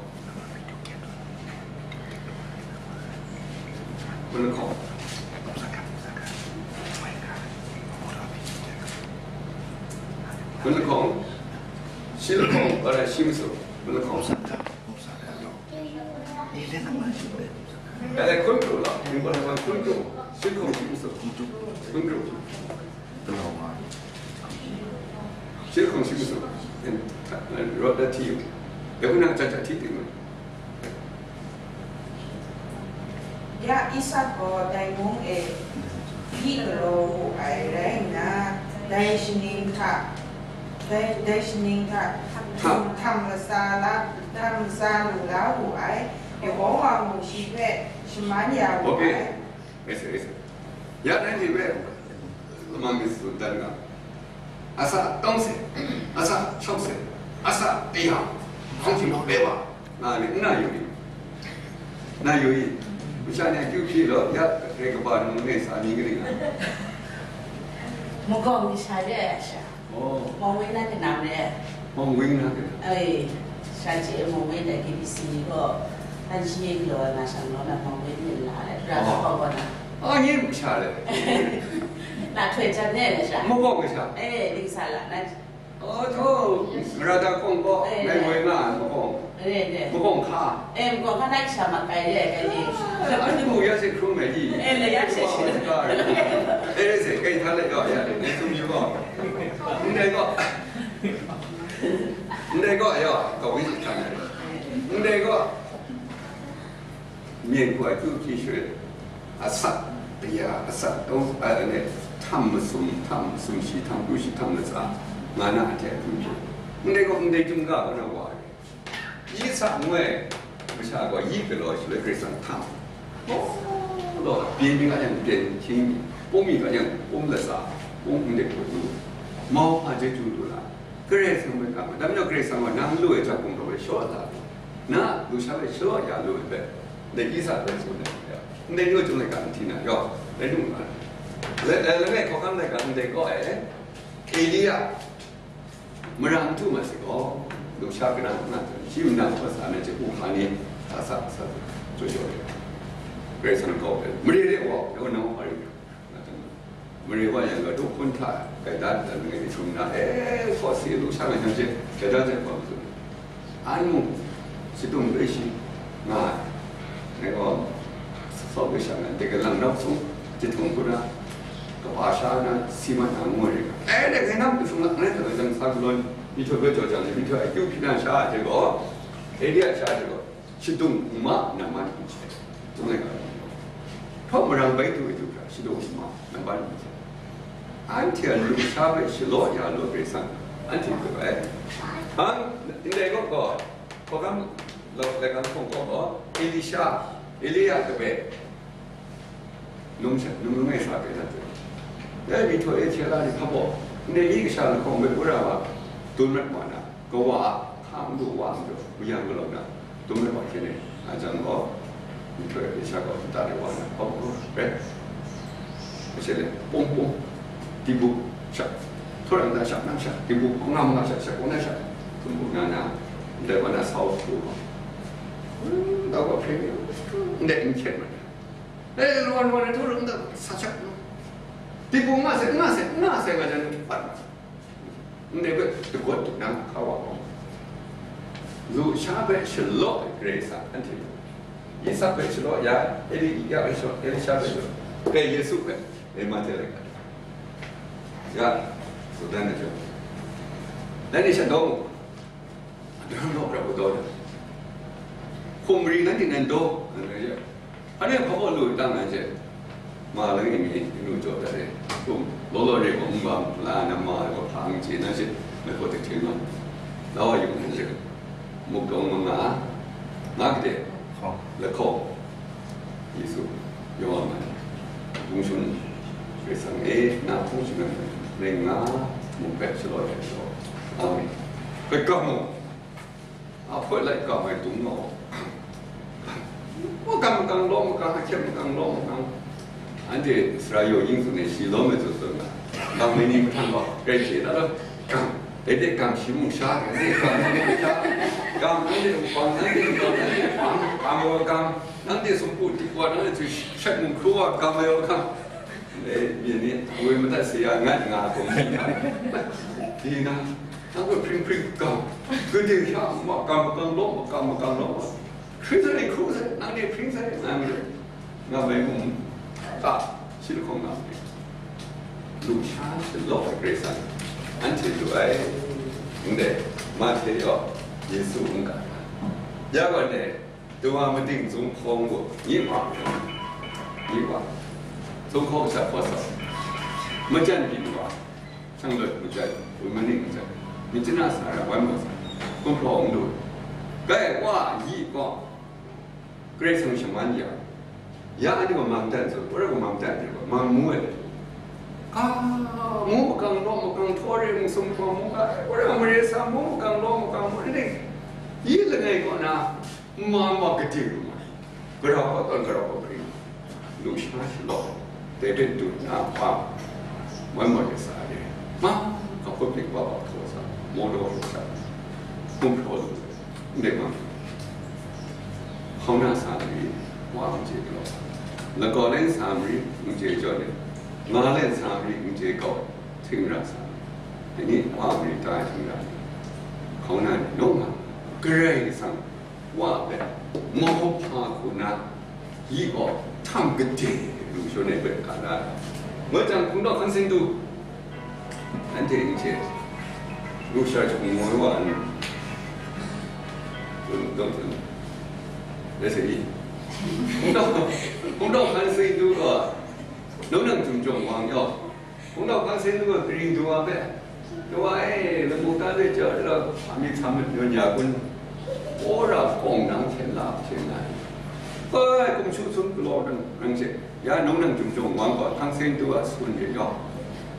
Hkun lahkawng. Hkun lahkawng. Shi lahkawng, para shi masu. Hkun lahkawng. Ele hkun kru la, hkun kru. Shi lahkawng shi masu. Hkun kru. Shi lahkawng shi masu. Rawt dat hti yu. Ya hkun nang jat jat hti ting. Ya Isak gaw dai mung e gyi galaw wu ai rai nna, dai shaning hta, dai, dai shaning hta htam, htam latsa la, htam latsa lu la wu ai, Yehova mung shi hpe shaman ya wu ai. Ese, ese. Ya nanhte hpe lamang mi tsun dan nga, asak tawng se, asak shawng se, asak aya, hpang htingnu loi wa, nga ni, n na yu ni? Na yu i? Masha ni akyu hpyi law, ya grai kaba ni mung e sa ni gari nga? Magawng ni sha re ai sha. Oh. Mawng win na kanam re. Mawng win na kanam. Ai, sha chye mawng win dai K B C ni gaw, an shi ye galaw ai ma shang law na mawng win ni la le, ra Oh. ka kaw kaw na. Ah, nye mu sha le. Na htoi jan ne le sha. Mu kaw mu sha. Eh, ning sa la na. Oh, to, Radha kong ko, eh, ngai woi nga, makong. Eh, eh. Makong kha. Eh, makong kha nai sha ma kai le, kai ni. Ah, aku ya se krung mai di. Eh, le ya se shi. Eh, se kai tha le ko ya, ne sum yu ko. Ndai ko. Ndai ko ya, ko wi kan. Ndai ko. 面孔就继续 asak aya, asak tau, a, ne, htam masum, htam masum shi, htam kru shi, htam latsa, nga na a hte hkrum hte. Ndai gaw, ndai chyum ga gaw na wa ai. Yi sa ngoi, masha gaw yi galaw shaloi Karai Kasang htam. Oh, law, byin myit a yang byin, hkying myit, pum myit a yang pum latsa, pum ndai hpaw du. Mau hpa chyeju du la. Karai Kasang hpe kam ai. Dai majaw Karai Kasang gaw nang lu ai hta hkum hkra hpe shaw la lu, na lusha hpe shaw ya lu ai hpe, ndai Isak hpe tsun ai hpe, ndai ni chyum laika n hti na yaw, rai lu nga ai. Le-, le-, langai hkawhkam laika ndai kaw ai, Elia, mara n htu mat sai gaw, lusha kanang n nga, shi manang hkawt sa na hte, u hka ni, sa sa sa, jaw jaw ai. Karai Kasang kaw ai, mare re wa, yaw nang wa ri. Mare wa yang gaw, du hkun hta gaida dat ai langai mi hkrum na, e, hkaw si lu sha ai hkang she, gaida dat ai hkaw tsun. An mung, shadung bai shi nga ai. Dai gaw, sau bai sha nga, dai galang nau sung, jahtung hku na, kaba sha na, si mat na ngu ai rai nga. E, dai ngai nam kashung la, ngai hta jang sa galaw, myihtoi hpe jaw jang, myihtoi akyu hpyi na sha ai hte gaw, Elia sha ai hte gaw, shadung n ma, namman n hte. Ngu ai ga, htaw marang bai du ai du hkra, shadung n ma, namman n hte. Anhte a lusha hpe shalaw ya law Karai Kasang, anhte hpe bai. Hpang, ndai gaw gaw, hkawhkam, laika hkawng gaw gaw, Elisha, Elia hpe bai. Num sha, num ngai sa pyi na hte, dai myihtoi e hte la ni hpa baw, ndai myi kasha lahkawng hpe wora wa, dun mat wa na, kawa a hka n du wa n du, mayam galaw na, dun mat wa hkyen e, a jan gaw, myihtoi e sha gaw nta de wa na, hpa baw rai. Masha le, pung pung, dibu sha, htaw rang da sha, nang sha, dibu, ngam nga sha, sha, kung na sha, dun bu na na, ndai wa na sau su, ndai wa hpring, ndai n hkyen mat. E, lawan lawan e htaw rang da sa shak nu. Dibu nga se, nga se, nga se, nga jan nu, pat. Ndai hpe dagawt du nang hka wa gaw, lusha hpe shalaw ai Karai Kasang anhte, Isak hpe shalaw ya, Elia hpe shalaw, Elisha hpe shalaw, kai Yesu hpe, e, ma hte rai ga. Ya, so dan na jaw. Dan ni shan dawng, dan dawng rau dawng. Hkum ri nanhte nan dawng, nan rai ya. Anhte hpa baw lu dan nan she, ma langai mi, inu jaw dat e, kum, law law re gaw, n bam, la na ma ai gaw, hpa n chye na she, na hkaw dik hte nga, la wa yu nan she, muk dawng manga, nga gade, lahkawng, Yesu, yaw nga, hpung shun, Karai Kasang e, na hpung shun ai, rai nga, muk hpe shalaw ai gaw, Amen. Hpe kam mu. A hpoi lai kam ai dung gaw, makang makang law makang, ahkyep makang law makang. Anhte sara yaw yin tsun e, shi lawm ai tsun tsun ga, kam ai ni mahtang gaw, grai chye da law, kam, dai de kam shi mung sha, dai de kam shi mung sha, kam, nanhte mung kam, nanhte mung kam, nanhte kam, kam ai wa kam, nanhte sumpu dik wa, nanhte shat mung hkru wa, kam ai wa kam. Dai, myen ni, woi madat se ya, ngat nga, gawm ni hta, di na, Nang gaw hpring hpring gam, gade sha makam makam law, makam makam law, hpring sai, hkru sai, nang de hpring sai, nang de, nga mai mung, ta, shi lahkawng nga mai. Lusha shalaw ai Karai Kasang, anhte lu ai, ndai, Mahte yaw, Yesu n ga, ya gaw ndai, Dawa mating zunghkawng gaw, nye wa, nye wa, zunghkawng sha hkaw sa, majan byin wa, shang lawt majan, woi maning majan, myit chana sa ra, wan wa sa, gumhpraw n lu, gai wa yi gaw, Karai Kasang shaman ya, ya anhte gaw mang dan zawn, wora gaw mang dan de gaw, mang mu ai, a, mu makang, law makang, htaw re, musum hkaw mu ga, wora mare sa, mu makang, law makang, mu ning, yi langai kaw na, N ma ma gade lu ma, grau hpa tawn grau hpa hpring, lusha shalaw, dai hpe dun na hpa, moi moi de sa de, ma, ka hput myit wa wa hkaw sa, maw daw lu sa, hkum hpraw lu sa, ndai ma, hkauna sa mari, wa n chye galaw, lagaw len sa mari, n chye jaw let, nga len sa mari, n chye kau, htingra sa mari. Dai ni Wa mari ta ai htingga, hkauna ni nawng nga, Karai Kasang Wa hpe mau hpa hku na, yi gaw htam gade lu shawn ai hpe ga da ai. Ngut jang, hpungdaw hkan seng du, anhte n chye, lusha jahku ngoi wa ai ni, dum dum dum, rai sa i? Hpungdaw, hpungdaw hkan seng du gaw, nawng nang jum jawng wang yawng, hpungdaw hkan seng du gaw, karing du wa hpe, du wa e, lamu ta de jau de law, a myit htam myit yawn ya kun, wora hkawng nang hten la hten la, koi, kum shu sun galaw nang, nang hte, ya nawng nang jum jawng wang gaw, hkan seng du a sun hte yawng,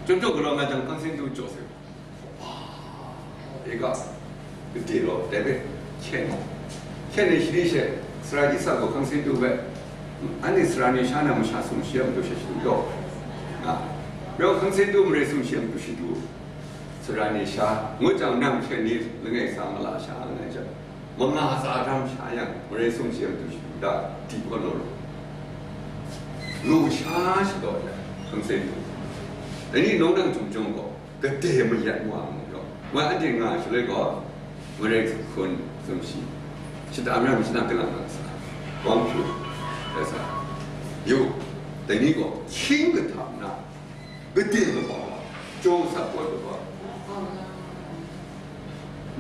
jum jawng galaw nga jang, hkan seng du jaw se. E ga, gade law, dai hpe hkyen, hkyen ai shani she, sara Isak gaw hkan seng du hpe, anhte sara ni sha na masha sum shi a matu she shadu yaw, a, rau hkan seng du marai sum shi a matu shadu, sara ni sha, ngut jang, nang hkyen ni langai sa mala sha langai jang, manga tsa hkram sha yang, marai sum shi a matu shadu da, di gaw law, lu sha shadaw jang, hkan seng du. Dai ni nawng nang jum jawng gaw, gade mayat wa mu gaw, wa anhte nga shaloi gaw, marai hkun sumshi, shata mara mi shana galang nga sa, wang hpyu, rai sa, yu, dai ni gaw, hkying kahtang na, gade kaba wa, jaw masat poi kaba,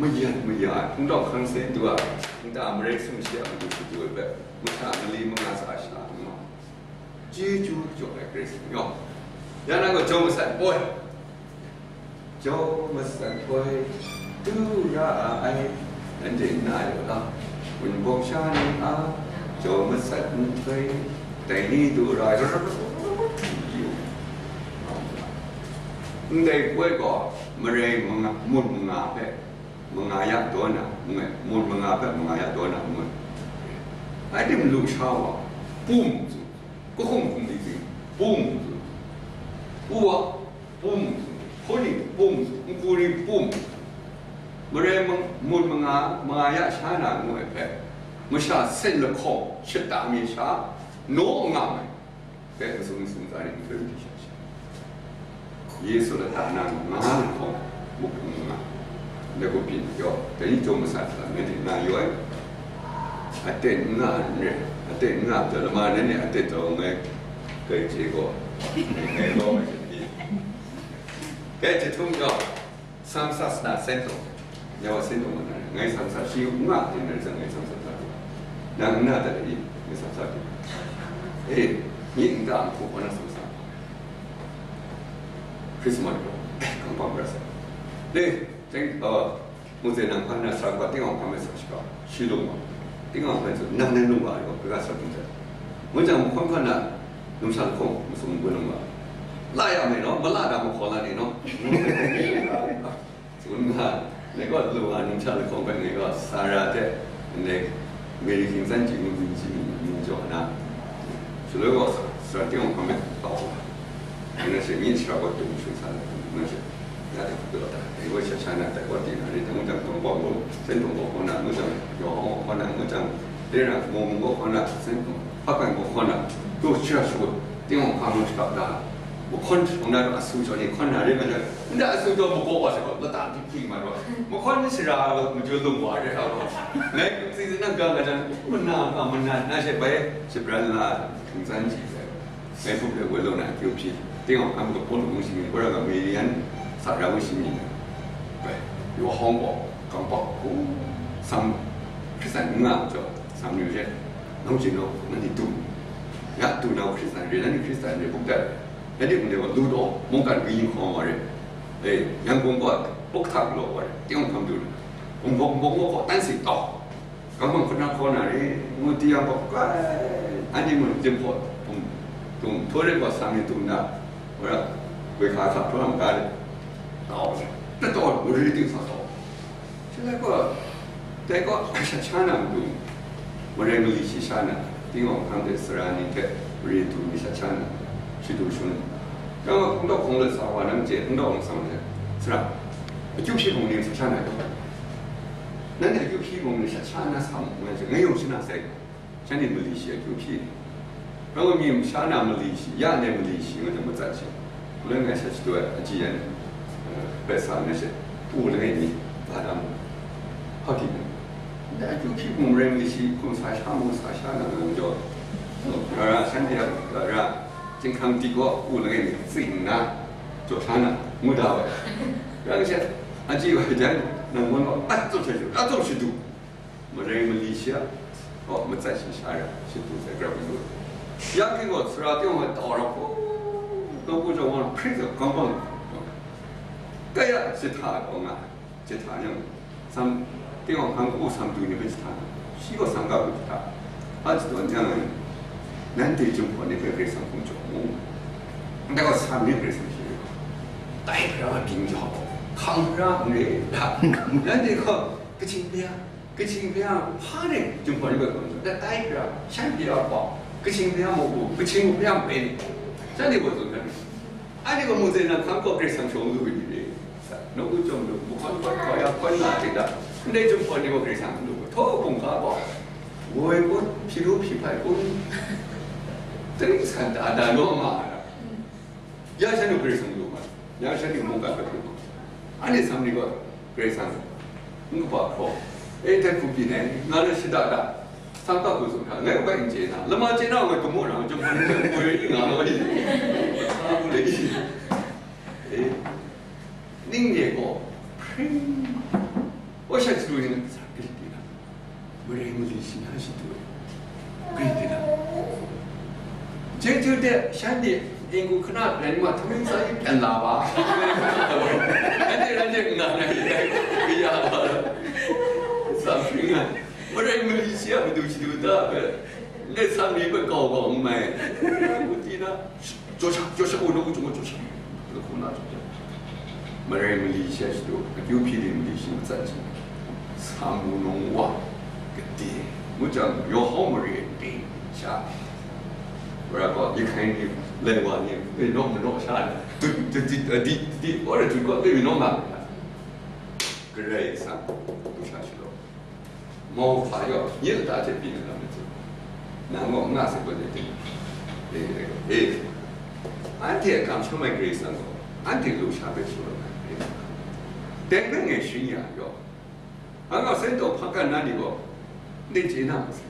mayat maya ai, hpungdaw hkan seng du a, nta marai sumshi a matu shadu ai hpe, masha mali manga sa sha ngu ma, chyeju jaw ai Karai Kasang yawng, ya na gaw jaw masat poi, jaw masat poi du ra ai, nanhte n na ai wa ta? Wunpawng sha ni a, jaw masat nhtoi, dai ni du ra ai, ndai poi gaw, marai manga, mun manga hpe manga ya daw na ngu ai, mun manga hpe manga ya daw na ngu ai. Ai tim lu sha wa, pum tsun, kahkum hkum li ting, pum tsun, u wa, pum tsun, hkun ni pum tsun, nku ni pum tsun, marai mang-, mun manga, manga ya sha na ngu ai hpe, masha sen lahkawng shata mi sha, naw nga ai. Dai masum masum tsa ni nhtoi madi sha sha, Yesu lata na nga lahkawng, muk hkung nga, ndai gaw byin jaw, dai ni jaw masat sa, nanhte na yaw ai. Aten n nga ai n re, aten n nga ai, lama nanhte aten taw ngai, kai chye gaw, ngai lawm ai hte pyi. Kai jahtum gaw, Samsat sa na sentong, ya wa sentong wa na, ngai samsat shi u nga, tin na rizang ngai samsat sa tu. Nang n na dat ni, ngai samsat tu. Eh, ni n ta ang hku wa na samsat. Christmas ko, eh, kang pang rasa. Dai, teng, uh, mu zai nang hpa na sa kwa, ting awng hpa mai sa shi ka, shi lung wa. Ting awng hpa mai su, nang nang lung wa, yo, ka sa tu zai. Mu jang mu hkon hkon na, num sa lahkawng, mu sung mu lung wa. La ya mai no, ma la da mu hkaw la ni no. Tsun nga, ngai gaw lu a numsha lahkawng hpe ngai gaw Sara hte ndai Meri hkying san chyi ngu byin chyi mi mying jaw na, shaloi gaw Sara tinghkawng hkam hpe kau nga, ngai na she myi shara gaw tung shu sa na, ngai she ya de hku daw da, dai gaw sha sha na, dai gaw di na, re hta ngu jang, tawng bawng gaw, sen tawng bawng hkaw na, ngu jang, yawng hkawng hkaw na, ngu jang, re na, mung mung gaw hkaw na, sen tawng hpa kan gaw hkaw na, gaw shara shagu, tinghkawng hkam ngu shakap da, mahkawn hkawng na, asu jaw ni hkawn na, re nga jang, nda asu jaw magaw wa sa gaw, lata hpyi ma raw, mahkawn ni sara majun lung wa re hkra gaw, ngai tsi zi nang ga nga jang, mana nga mana na she bai shabran la, hkying san chyi sai, ngai hpup de woi lung na akyu hpyi, tinghkawng hkam gaw hpawt hpung shi mi, wora ga mi yan sa ra ngu shi mi, bai, yawng hkawng gaw, kang pau hku, sam, Hkristan n nga ai majaw, sam ni hte, nang chye naw, nanhte du, ya du na Hkristan re, nanhte Hkristan re, hpup dat, nanhte hpung de gaw lu taw, mungkan gwi yin hkawng wa re, e, Yangon gaw, pawk hta galaw wa re, tinghkawng hkam du na, Wunpawng Wunpawng gaw, gaw tan sing tau, kang bang hkut na hkaw na re, ngu di yang gaw, kai, anhte mung dim hpaw, tum, tum, htaw rai gaw, sam ni tum na, wa ra, gwi hka hka hpraw na maga de, tau, tau, mari ting sa tau. Shaloi gaw, dai gaw shat sha na matu, marai mali shi sha na, tinghkawng hkam de sara ni hte mare du ni shat sha na, shadu shun. Dai gaw hpungdaw hkawng lat sa wa nang chye, hpungdaw hkawng sa wa hte, sara, akyu hpyi hpung ni shat sha na gaw, nanhte akyu hpyi hpung ni shat sha na sa mu, ngai hte ngai yawng shana sai. Shanhte mali shi akyu hpyi, rau mi sha na mali shi, ya ndai mali shi ngu jang matsat shi, galoi ngai sha shadu ai, achyi yan, Hpe sa na she, pu langai mi, ba da mu, hpa di mu, dai akyu hpyi hpung rai mi shi, hkum sa sha mu, sa sha na na jaw, ra shan de ra, jinghkang di gaw, pu langai mi, tsing nna, jaw sha na, ngu da wai. Rai she, a ji wai jan, nang ngun gaw, a tsaw sha shu, a tsaw shadu. Marai mali shi a, oh, matsat shi sha ya, shi tu sai grab lu. Ya king gaw, sara teng wa tau ra ko, dau ko jawng wan, hpring sa kang bang. Kaya, shi hta gaw nga, shi hta yang, sam, teng wa hkang ko sam du ni hpe shi hta, shi gaw sam ga bu shi hta. A shi tawn yang, nanhte Jinghpaw ni hpe Karai Kasang hkum jaw mu. Ndai gaw sam ni Karai Kasang shi, tai hpe ra ging jau, hkang hpe ra n re, da. Nanhte gaw, Kachin hpe a, Kachin hpe a hpa rai Jinghpaw ni bai gaw, da tai hpe a, shan hpe a hpa, Kachin hpe a muk bu, Kachin hpe a muk pen, shan de gaw tsun hkran, anhte gaw mung zain nang hkang gaw Karai Kasang shawng lu ai ni re, sa, nawku chyawm lu, mahkawn hkawn hkaw ya hkawn nga hte da, ndai Jinghpaw ni gaw Karai Kasang lu, htaw bungga gaw, woi kun, hpyi ru hpyi hpai kun, taring san da da naw nga ai. Ya shan nu Karai Kasang lu ma, ya shan nu mungkan hpe lu ma. Anhte sam ni gaw Karai Kasang n kaba hkraw, e, htet hku byin ai, nga na shada da, sang ka hku tsun hkra, ngai kabai n chye na, lama chye na, ngai kamu na, macam hkra, ngai kabai nga na, sa bu le, e, ning ye gaw, hpring, o shan shadu ning, sa grit di na. Marai mali shi na shi tu ai. Grit di na. Chyeju de, shanhte, Gingu hkana, rai nma, htamin sa yi pyan la ba. Anhte, anhte, nga na yi dai, kaya ba. Sa hpring a. Marai mali shi a matu shi tu ta hpe. Let sa mi hpe kau kau n mai. Grit di na. Jaw sha, jaw sha, o, nawku chyawm gaw jaw sha. Lahku na jaw sha. Marai mali shi a shadu, akyu hpyi ni mali shi matsat shi. Samu nung wa, gade, ngu jang, yawhau mari ting sha. Wara gaw, Yahkai ni, lai wa ni, e, nawk manaw sha na, dut, dut, dut, a, di, di, wara dut gaw, e, nawk nga. Karai Kasang, du sha shalaw. Mau hpa yaw, nye lata hte pyi na lam ai hte, nang gaw n nga sai gaw, dai hte, e, e, anhte a kam shaw mai Karai Kasang gaw, anhte lusha hpe shaw na ai. Dai rai ngai sharin ya yaw, nang gaw sen taw hpa kan na ni gaw, ndai chye na masai.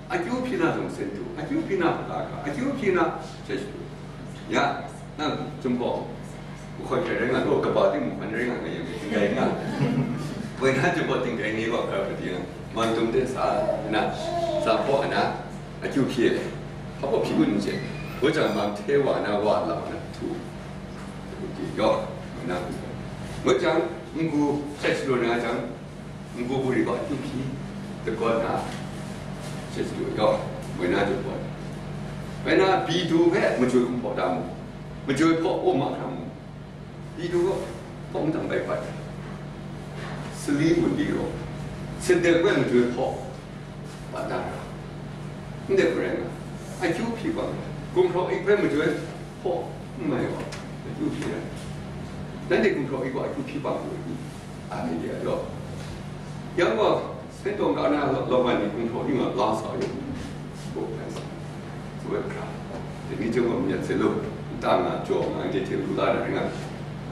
Akyu hpyi na zang sen du, akyu hpyi na hpa ga, akyu hpyi na hte shadu. Ya, nang, Jinghpaw, mahkawn hkrai rai nga, law kaba ting mahkawn rai nga, nga yang, tinggai nga. Woi na Jinghpaw tinggai ni gaw, hkra hkra di nga, man dum de sa, na, sa hpaw na, akyu hpyi ai, hpa hpaw hpyi gun n chye. Woi jang, man hte wa na, wa lam na, htu. Yaw, na, woi jang, n-gu, hte shadu na jang, N-gu buri gaw akyu hpyi, dagawt na, she shadu yaw, moi na jaw gaw. Bai na, Bidu hpe majoi hkum hpaw da mu, majoi hpaw, o, mahkra mu. Bidu gaw hpawng dang bai bat, sali gun di raw, sadek hpe majoi hpaw bat da ra. Ndai hku rai nga, akyu hpyi gaw, gumhpraw ik hpe majoi hpaw n mai gaw, akyu hpyi ai. Nanhte gumhpraw ik gaw, akyu hpyi bang lu ai ni? Ai ya law. Yang gaw, sai taw ga na law, law man ni gumhpraw ning a la sa yu. Bo hpai sa. Tsu ai hkra. Dai ni chyawm gaw, myen sai lu, nta nga jaw nga, anhte hte lu la na ring nga.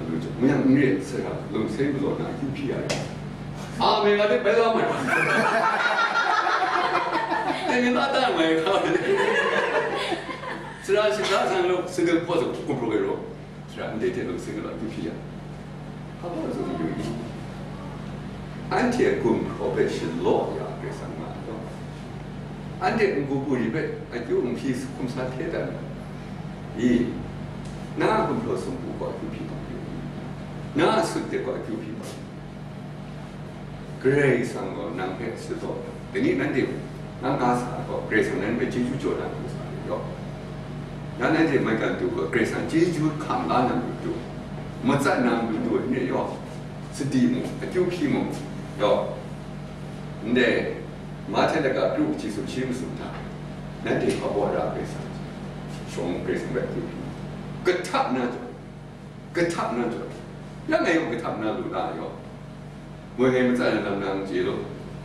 Lu jaw, myen n re, sai ga, lung sai lu law na, akyu hpyi ya ring. Amen, nga de bai la mai. Dai ni la ta mai hkra. Sara shahkra sang lu, sagang hpaw sa, gumhpraw ai raw. Sara ndai hte lung sing galaw akyu hpyi yang, hpa baw zun yu i? Anhte a gumhpraw hpe shalaw ya Karai Kasang nga ai gaw, anhte n-gu buri hpe akyu n hpyi hkum sa hte dan i? Na a gumhpraw sumpu gaw akyu hpyi bang yu i? Na a sut de gaw akyu hpyi bang yu i? Karai Kasang gaw nang hpe shalaw, dai ni nanhte nang nga sa gaw, Karai Kasang nang hpe chyeju jaw na lu sa ai gaw, ya nanhte maigan du gaw, Karai Kasang chyeju hkam la na matu, matsat na matu, n re yaw, sadi mung, akyu hpyi mung, yaw, ndai, Mahte laga kru kaji sumshi masum hta, nanhte hpa baw ra Karai Kasang, shawng Karai Kasang hpe akyu hpyi, kahtap na jaw, kahtap na jaw, ya ngai yawng kahtap na lu la yaw. Moi ngai matsan ai lam nang chye law,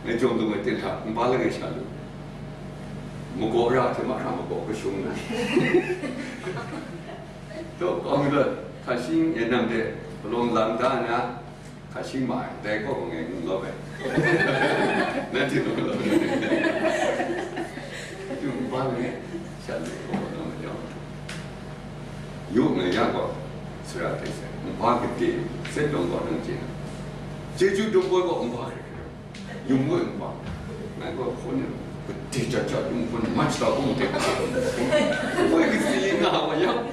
ngai jawm dung ai ten hta, npa langai sha lu, magaw ra hte mahkra magaw kashung na, daw kawng lat hta shing e nam de, Palawng lam da na, hka shi ma ai, dai kaw ma ngai ngu lawp ai. Nanhte ngu lawp ai. Yu ba ngai, sha lu kaw ma ngai yawng. Yu ngai ya gaw, sara hte sai, nba gade, sai lawng gaw nang chye na. Chyeju dum boi gaw nba hkrai hkrai. Yung ngu npa, ngai gaw hkawn ni, kade jat jat yung hkawn, ma chata kung de, koi kasi nga wa yang,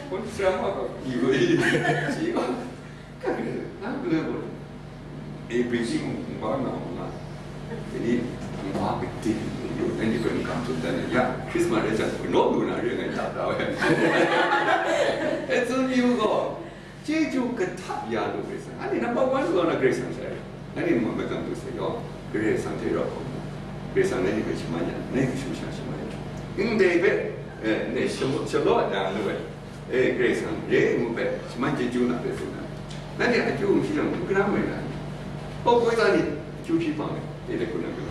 hkawn sara ma gaw, i gaw i, si gaw, ka kade, na kade gaw, e, Beijing npa nga wa nga, ini npa kade, yo, nanhte gaw nang kam tsun dan ya, Christmas rai jang, kanaw lu na re ngai ta ta wa yang. E tsun yu gaw, Chyeju kahtap ya lu Karai Kasang. Anhte number one lu na Karai Kasang sha rai. Anhte mung magang lu sai yaw, Karai Kasang hte rau hkawm mu. Karai Kasang nanhte hpe shaman ya, nanhte kashu sha shaman ya. Ndai hpe, eh, ndai shalaw, shalaw ya lu ai. Eh, Karai Kasang, re ngu hpe, shaman chyeju na hpe tsun na. Nanhte akyu n hpyi yang, hkrum hkra mai na. Pawk poi za ni, akyu hpyi hpang ai, e de hku na kyu.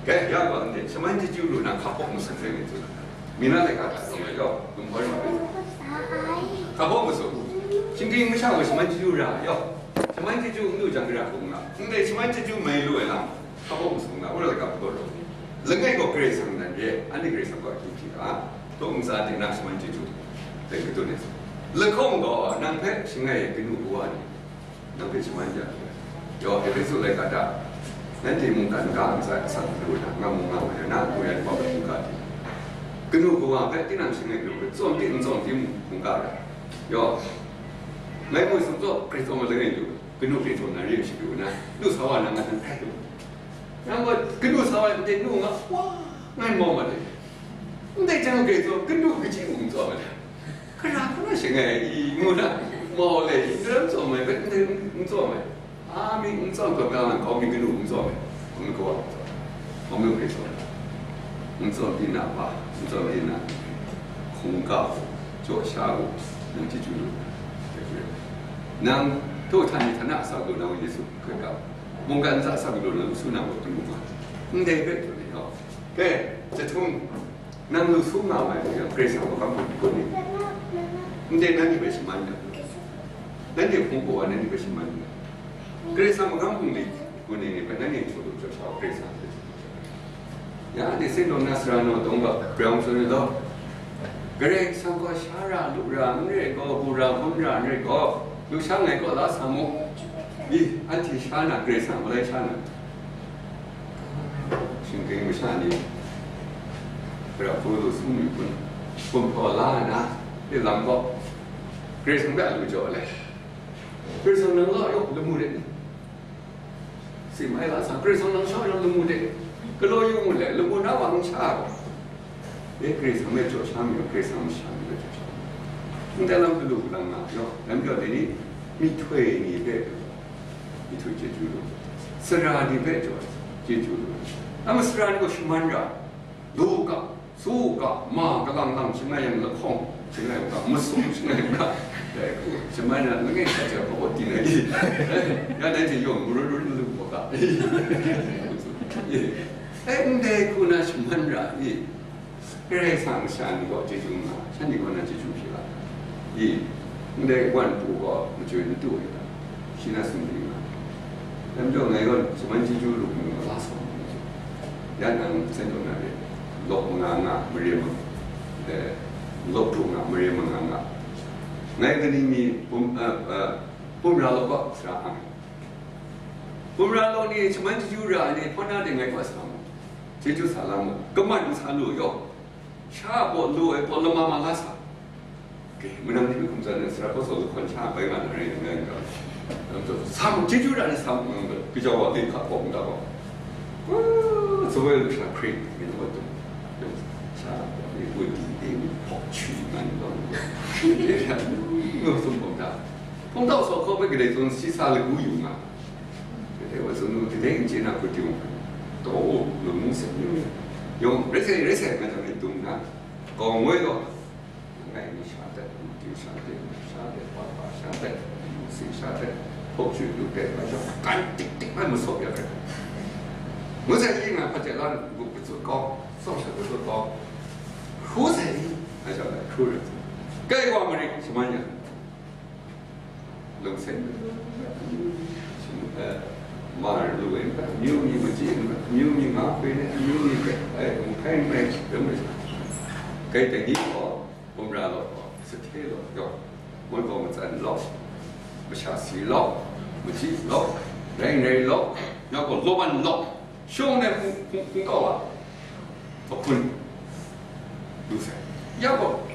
Kai, ya gaw ndai, shaman chyeju lu na, hka hpawk masum sai ngai tsun na. Mina laika hta zang ai gaw, gumhpraw rawng ai. Hka hpawk masum. Shinggyim masha gaw shaman chyeju ra ai gaw, shaman chyeju n lu jang, gara hkung nga. Ndai shaman chyeju mai lu ai lam, hka hpawk masum nga, wora laika hpawk rawng. Langai gaw Karai Kasang nan re, anhte Karai Kasang gaw akyu hpyi ga, taw ntsa ting na shaman chyeju, dai kadun ai. Lahkawng gaw, nang hpe shangai ai kanu kawa ni, nang hpe shaman ya. Yawng Ehpesu laika hta, nanhte mungkan ga ntsa asak lu na, nga mu nga ma yang na, ngu yan wa mungkan hte. Kanu kawa hpe tinang shangai lu hpe, tsawm tim n tsawm tim mungga ra. Yawng, ngai mu sum tsaw, Hkristu ma langai lu, kanu Hkristu na re shagu na, lu sa wa na nga nang hkai lu. Nang gaw kanu sa wa nte nu nga, wa, ngai mau ma le. Ndai jang Hkristu, kanu kaji mung tsawm ma le. Hkra hkra shangai i ngu na, mau le, i ndaram tsawm ai, bai ndaram n tsawm ai. A mi n tsawm kau ga, kau mi kanu n tsawm ai. Kau mi kawa n tsawm ai. Kau mi hpe tsawm ai. N tsawm di na pa, n tsawm di na hkungga u, jaw sha u, nang chyeju lu. Nang, htaw hta ni hta na asak lu na Yesu hkoi ga, mungkan ntsa asak lu na, lu su na gaw kanu ma. Ndai hpe tsun ai gaw. Ke, jahtum, Nang lu su nga ai hpe, Karai Kasang magam hpung ni, ndai nanhte hpe shaman yang, nanhte hpung hpaw ai nanhte hpe shaman yang, Karai Kasang magam hpung ni, hpung ni hpe nanhte hpung lu jaw sha, Karai Kasang hpe shaman yang. Ya, ni sin dawng na sara naw dawng ga, grau tsun ai law, Karai Kasang gaw sha ra, lu ra, n rai gaw, bu ra, hpun ra, n rai gaw, lu sha ngai kaw la sa mu. I, anhte sha na, Karai Kasang malai sha na. Shinggyim masha ni, Hkra hku lu sum mi hpun, hpun hpaw la ai na, hte lam gaw, Karai Kasang hpe a lu jaw ai. Karai Kasang nang la yawng lamu de. Si mai la sa, Karai Kasang nang sha yawng lamu de. Galaw yu mu le, lamu na wa n sha gaw. E, Karai Kasang hpe jaw sha mi, Karai Kasang masha ni hpe jaw sha mi. Ndai lam galu galang nga, yawng, lam yawng ni, myihtoi ni hpe, myihtoi chyeju lu, sara ni hpe jaw chyeju lu. Nang sara ni gaw shaman ra, lu u ga, su u ga, ma galang lang shangai yang lahkawng, shangai yang ga, masum shangai yang ga, dai hku, shaman ra, langai hkra hkra hpaw di na i, ya dai hte yawng maru ru lu u ga, e, ndai hku na shaman ra i, Karai Kasang masha ni gaw chyeju nga, shanhte gaw na chyeju hpyi la, i, ndai wan pru gaw machyoi n tu ai ta, shi na sumri nga. Dai majaw ngai gaw shaman chyeju lu hpung gaw la sa mu, ya nang hten taw na re, lawk manga nga, mare ma, eh, lawk hkru nga, mare manga nga. Ngai kaning ni pum, eh, eh, pum ra lawk gaw sara ang. Pum ra lawk ni shaman chyeju ra ai ni hpaw na de ngai gaw sa mu. Chyeju sa la mu. Kaman n sa lu yaw. Sha a baw lu ai baw lama ma la sa. Ke, manang ni hkum tsan ai, sara hpaw saw lahkawn sha bai nga na rai nna n ga. Lam taw, sa mu, chyeju ra ni sa mu, nang gaw, kaja wa, ling hka hpawng nta gaw. Wa, sa woi lu sha hkring, mi na wa tung. Sha, ni gwi di, di, ni hpawk chyu, nga ni gaw. Ni de sha, ni gaw sum hpawng ta. Hpawng ta wa saw hkaw bai, kadai tsun, shi sa lagu yu nga. Kadai wa tsun, kadai n chye na hku tyung. Taw, lu mu se, yawng, rai sai, rai sai, nga jang, ni dung na. Kawng ngoi gaw, langai mi sha dat, matu sha dat, sha dat, wa pa sha dat, masi sha dat, hpawk chyu du dat, wa shawng kan tik tik ai masawp ya ai. Ngu sai i nga hpajet la, ngu katsut kau, tsawm sha katsut kau, hkru sai i, a shawng ai hkru rai. Kai wa marit, shaman ya. Dong sen, eh, mar lu ai, amyu myi machyi, amyu myi nga hkoi ni, amyu myi hpe, eh, mung hkai n rai, rai mai. Kai dai ni gaw, gumra law, sahte law, yawng, moi gaw matsan law, masha si law, machyi law, rai n rai law, yawng gaw law ban law, shawng ai hpung, hpung, hpung kau a. Hpung lu sai. Ya gaw,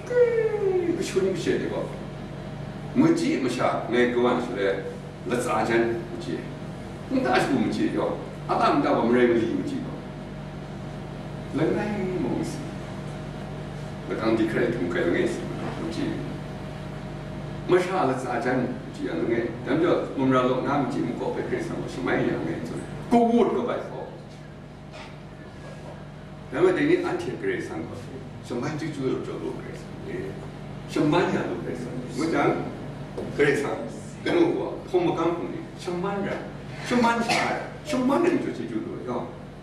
kashun masha de gaw, machyi masha ngai kawan shaloi, latsa jan machyi, nta shagu machyi gaw, a ta nta gaw marai mali machyi gaw, langai mung si, lakang di hkrai htum kai langai si machyi, masha latsa jan machyi yang langai, dam jaw, mumra law na machyi makaw hpe Hkristu gaw shamai yang ngai tsun, kawut kabai gaw. Dai majaw dai ni anhte Karai Kasang gaw shaman chyeju lu jaw lu Karai Kasang e, shaman ya lu Karai Kasang e. Ngu jang, Karai Kasang kanu gaw hpawng magam hpung ni shaman ra, shaman sha ai, shaman ai majaw chyeju lu ai gaw,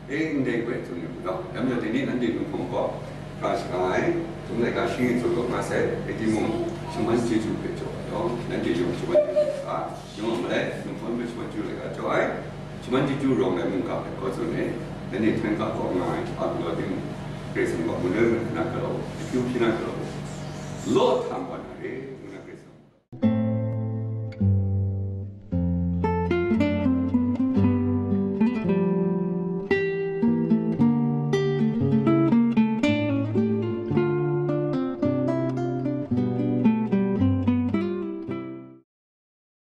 e, ndai gaw e tsun yu gaw, dai majaw dai ni nanhte nu hpawng gaw, hkra shaga ai, dum laika shi ngu tsun gaw nga sai, e timung, shaman chyeju hpe jaw ai gaw, nanhte yawng shaman chyeju sa, yawng a malai, nu hpawng hpe shaman chyeju laika jaw ai, shaman chyeju rawng ai mungga hpe hkaw tsun e, nanhte hten ga gaw nga ai, a galaw timung, Karai Kasang gaw manoi manhkan na galaw, akyu hpyi na galaw, law htam wa na re.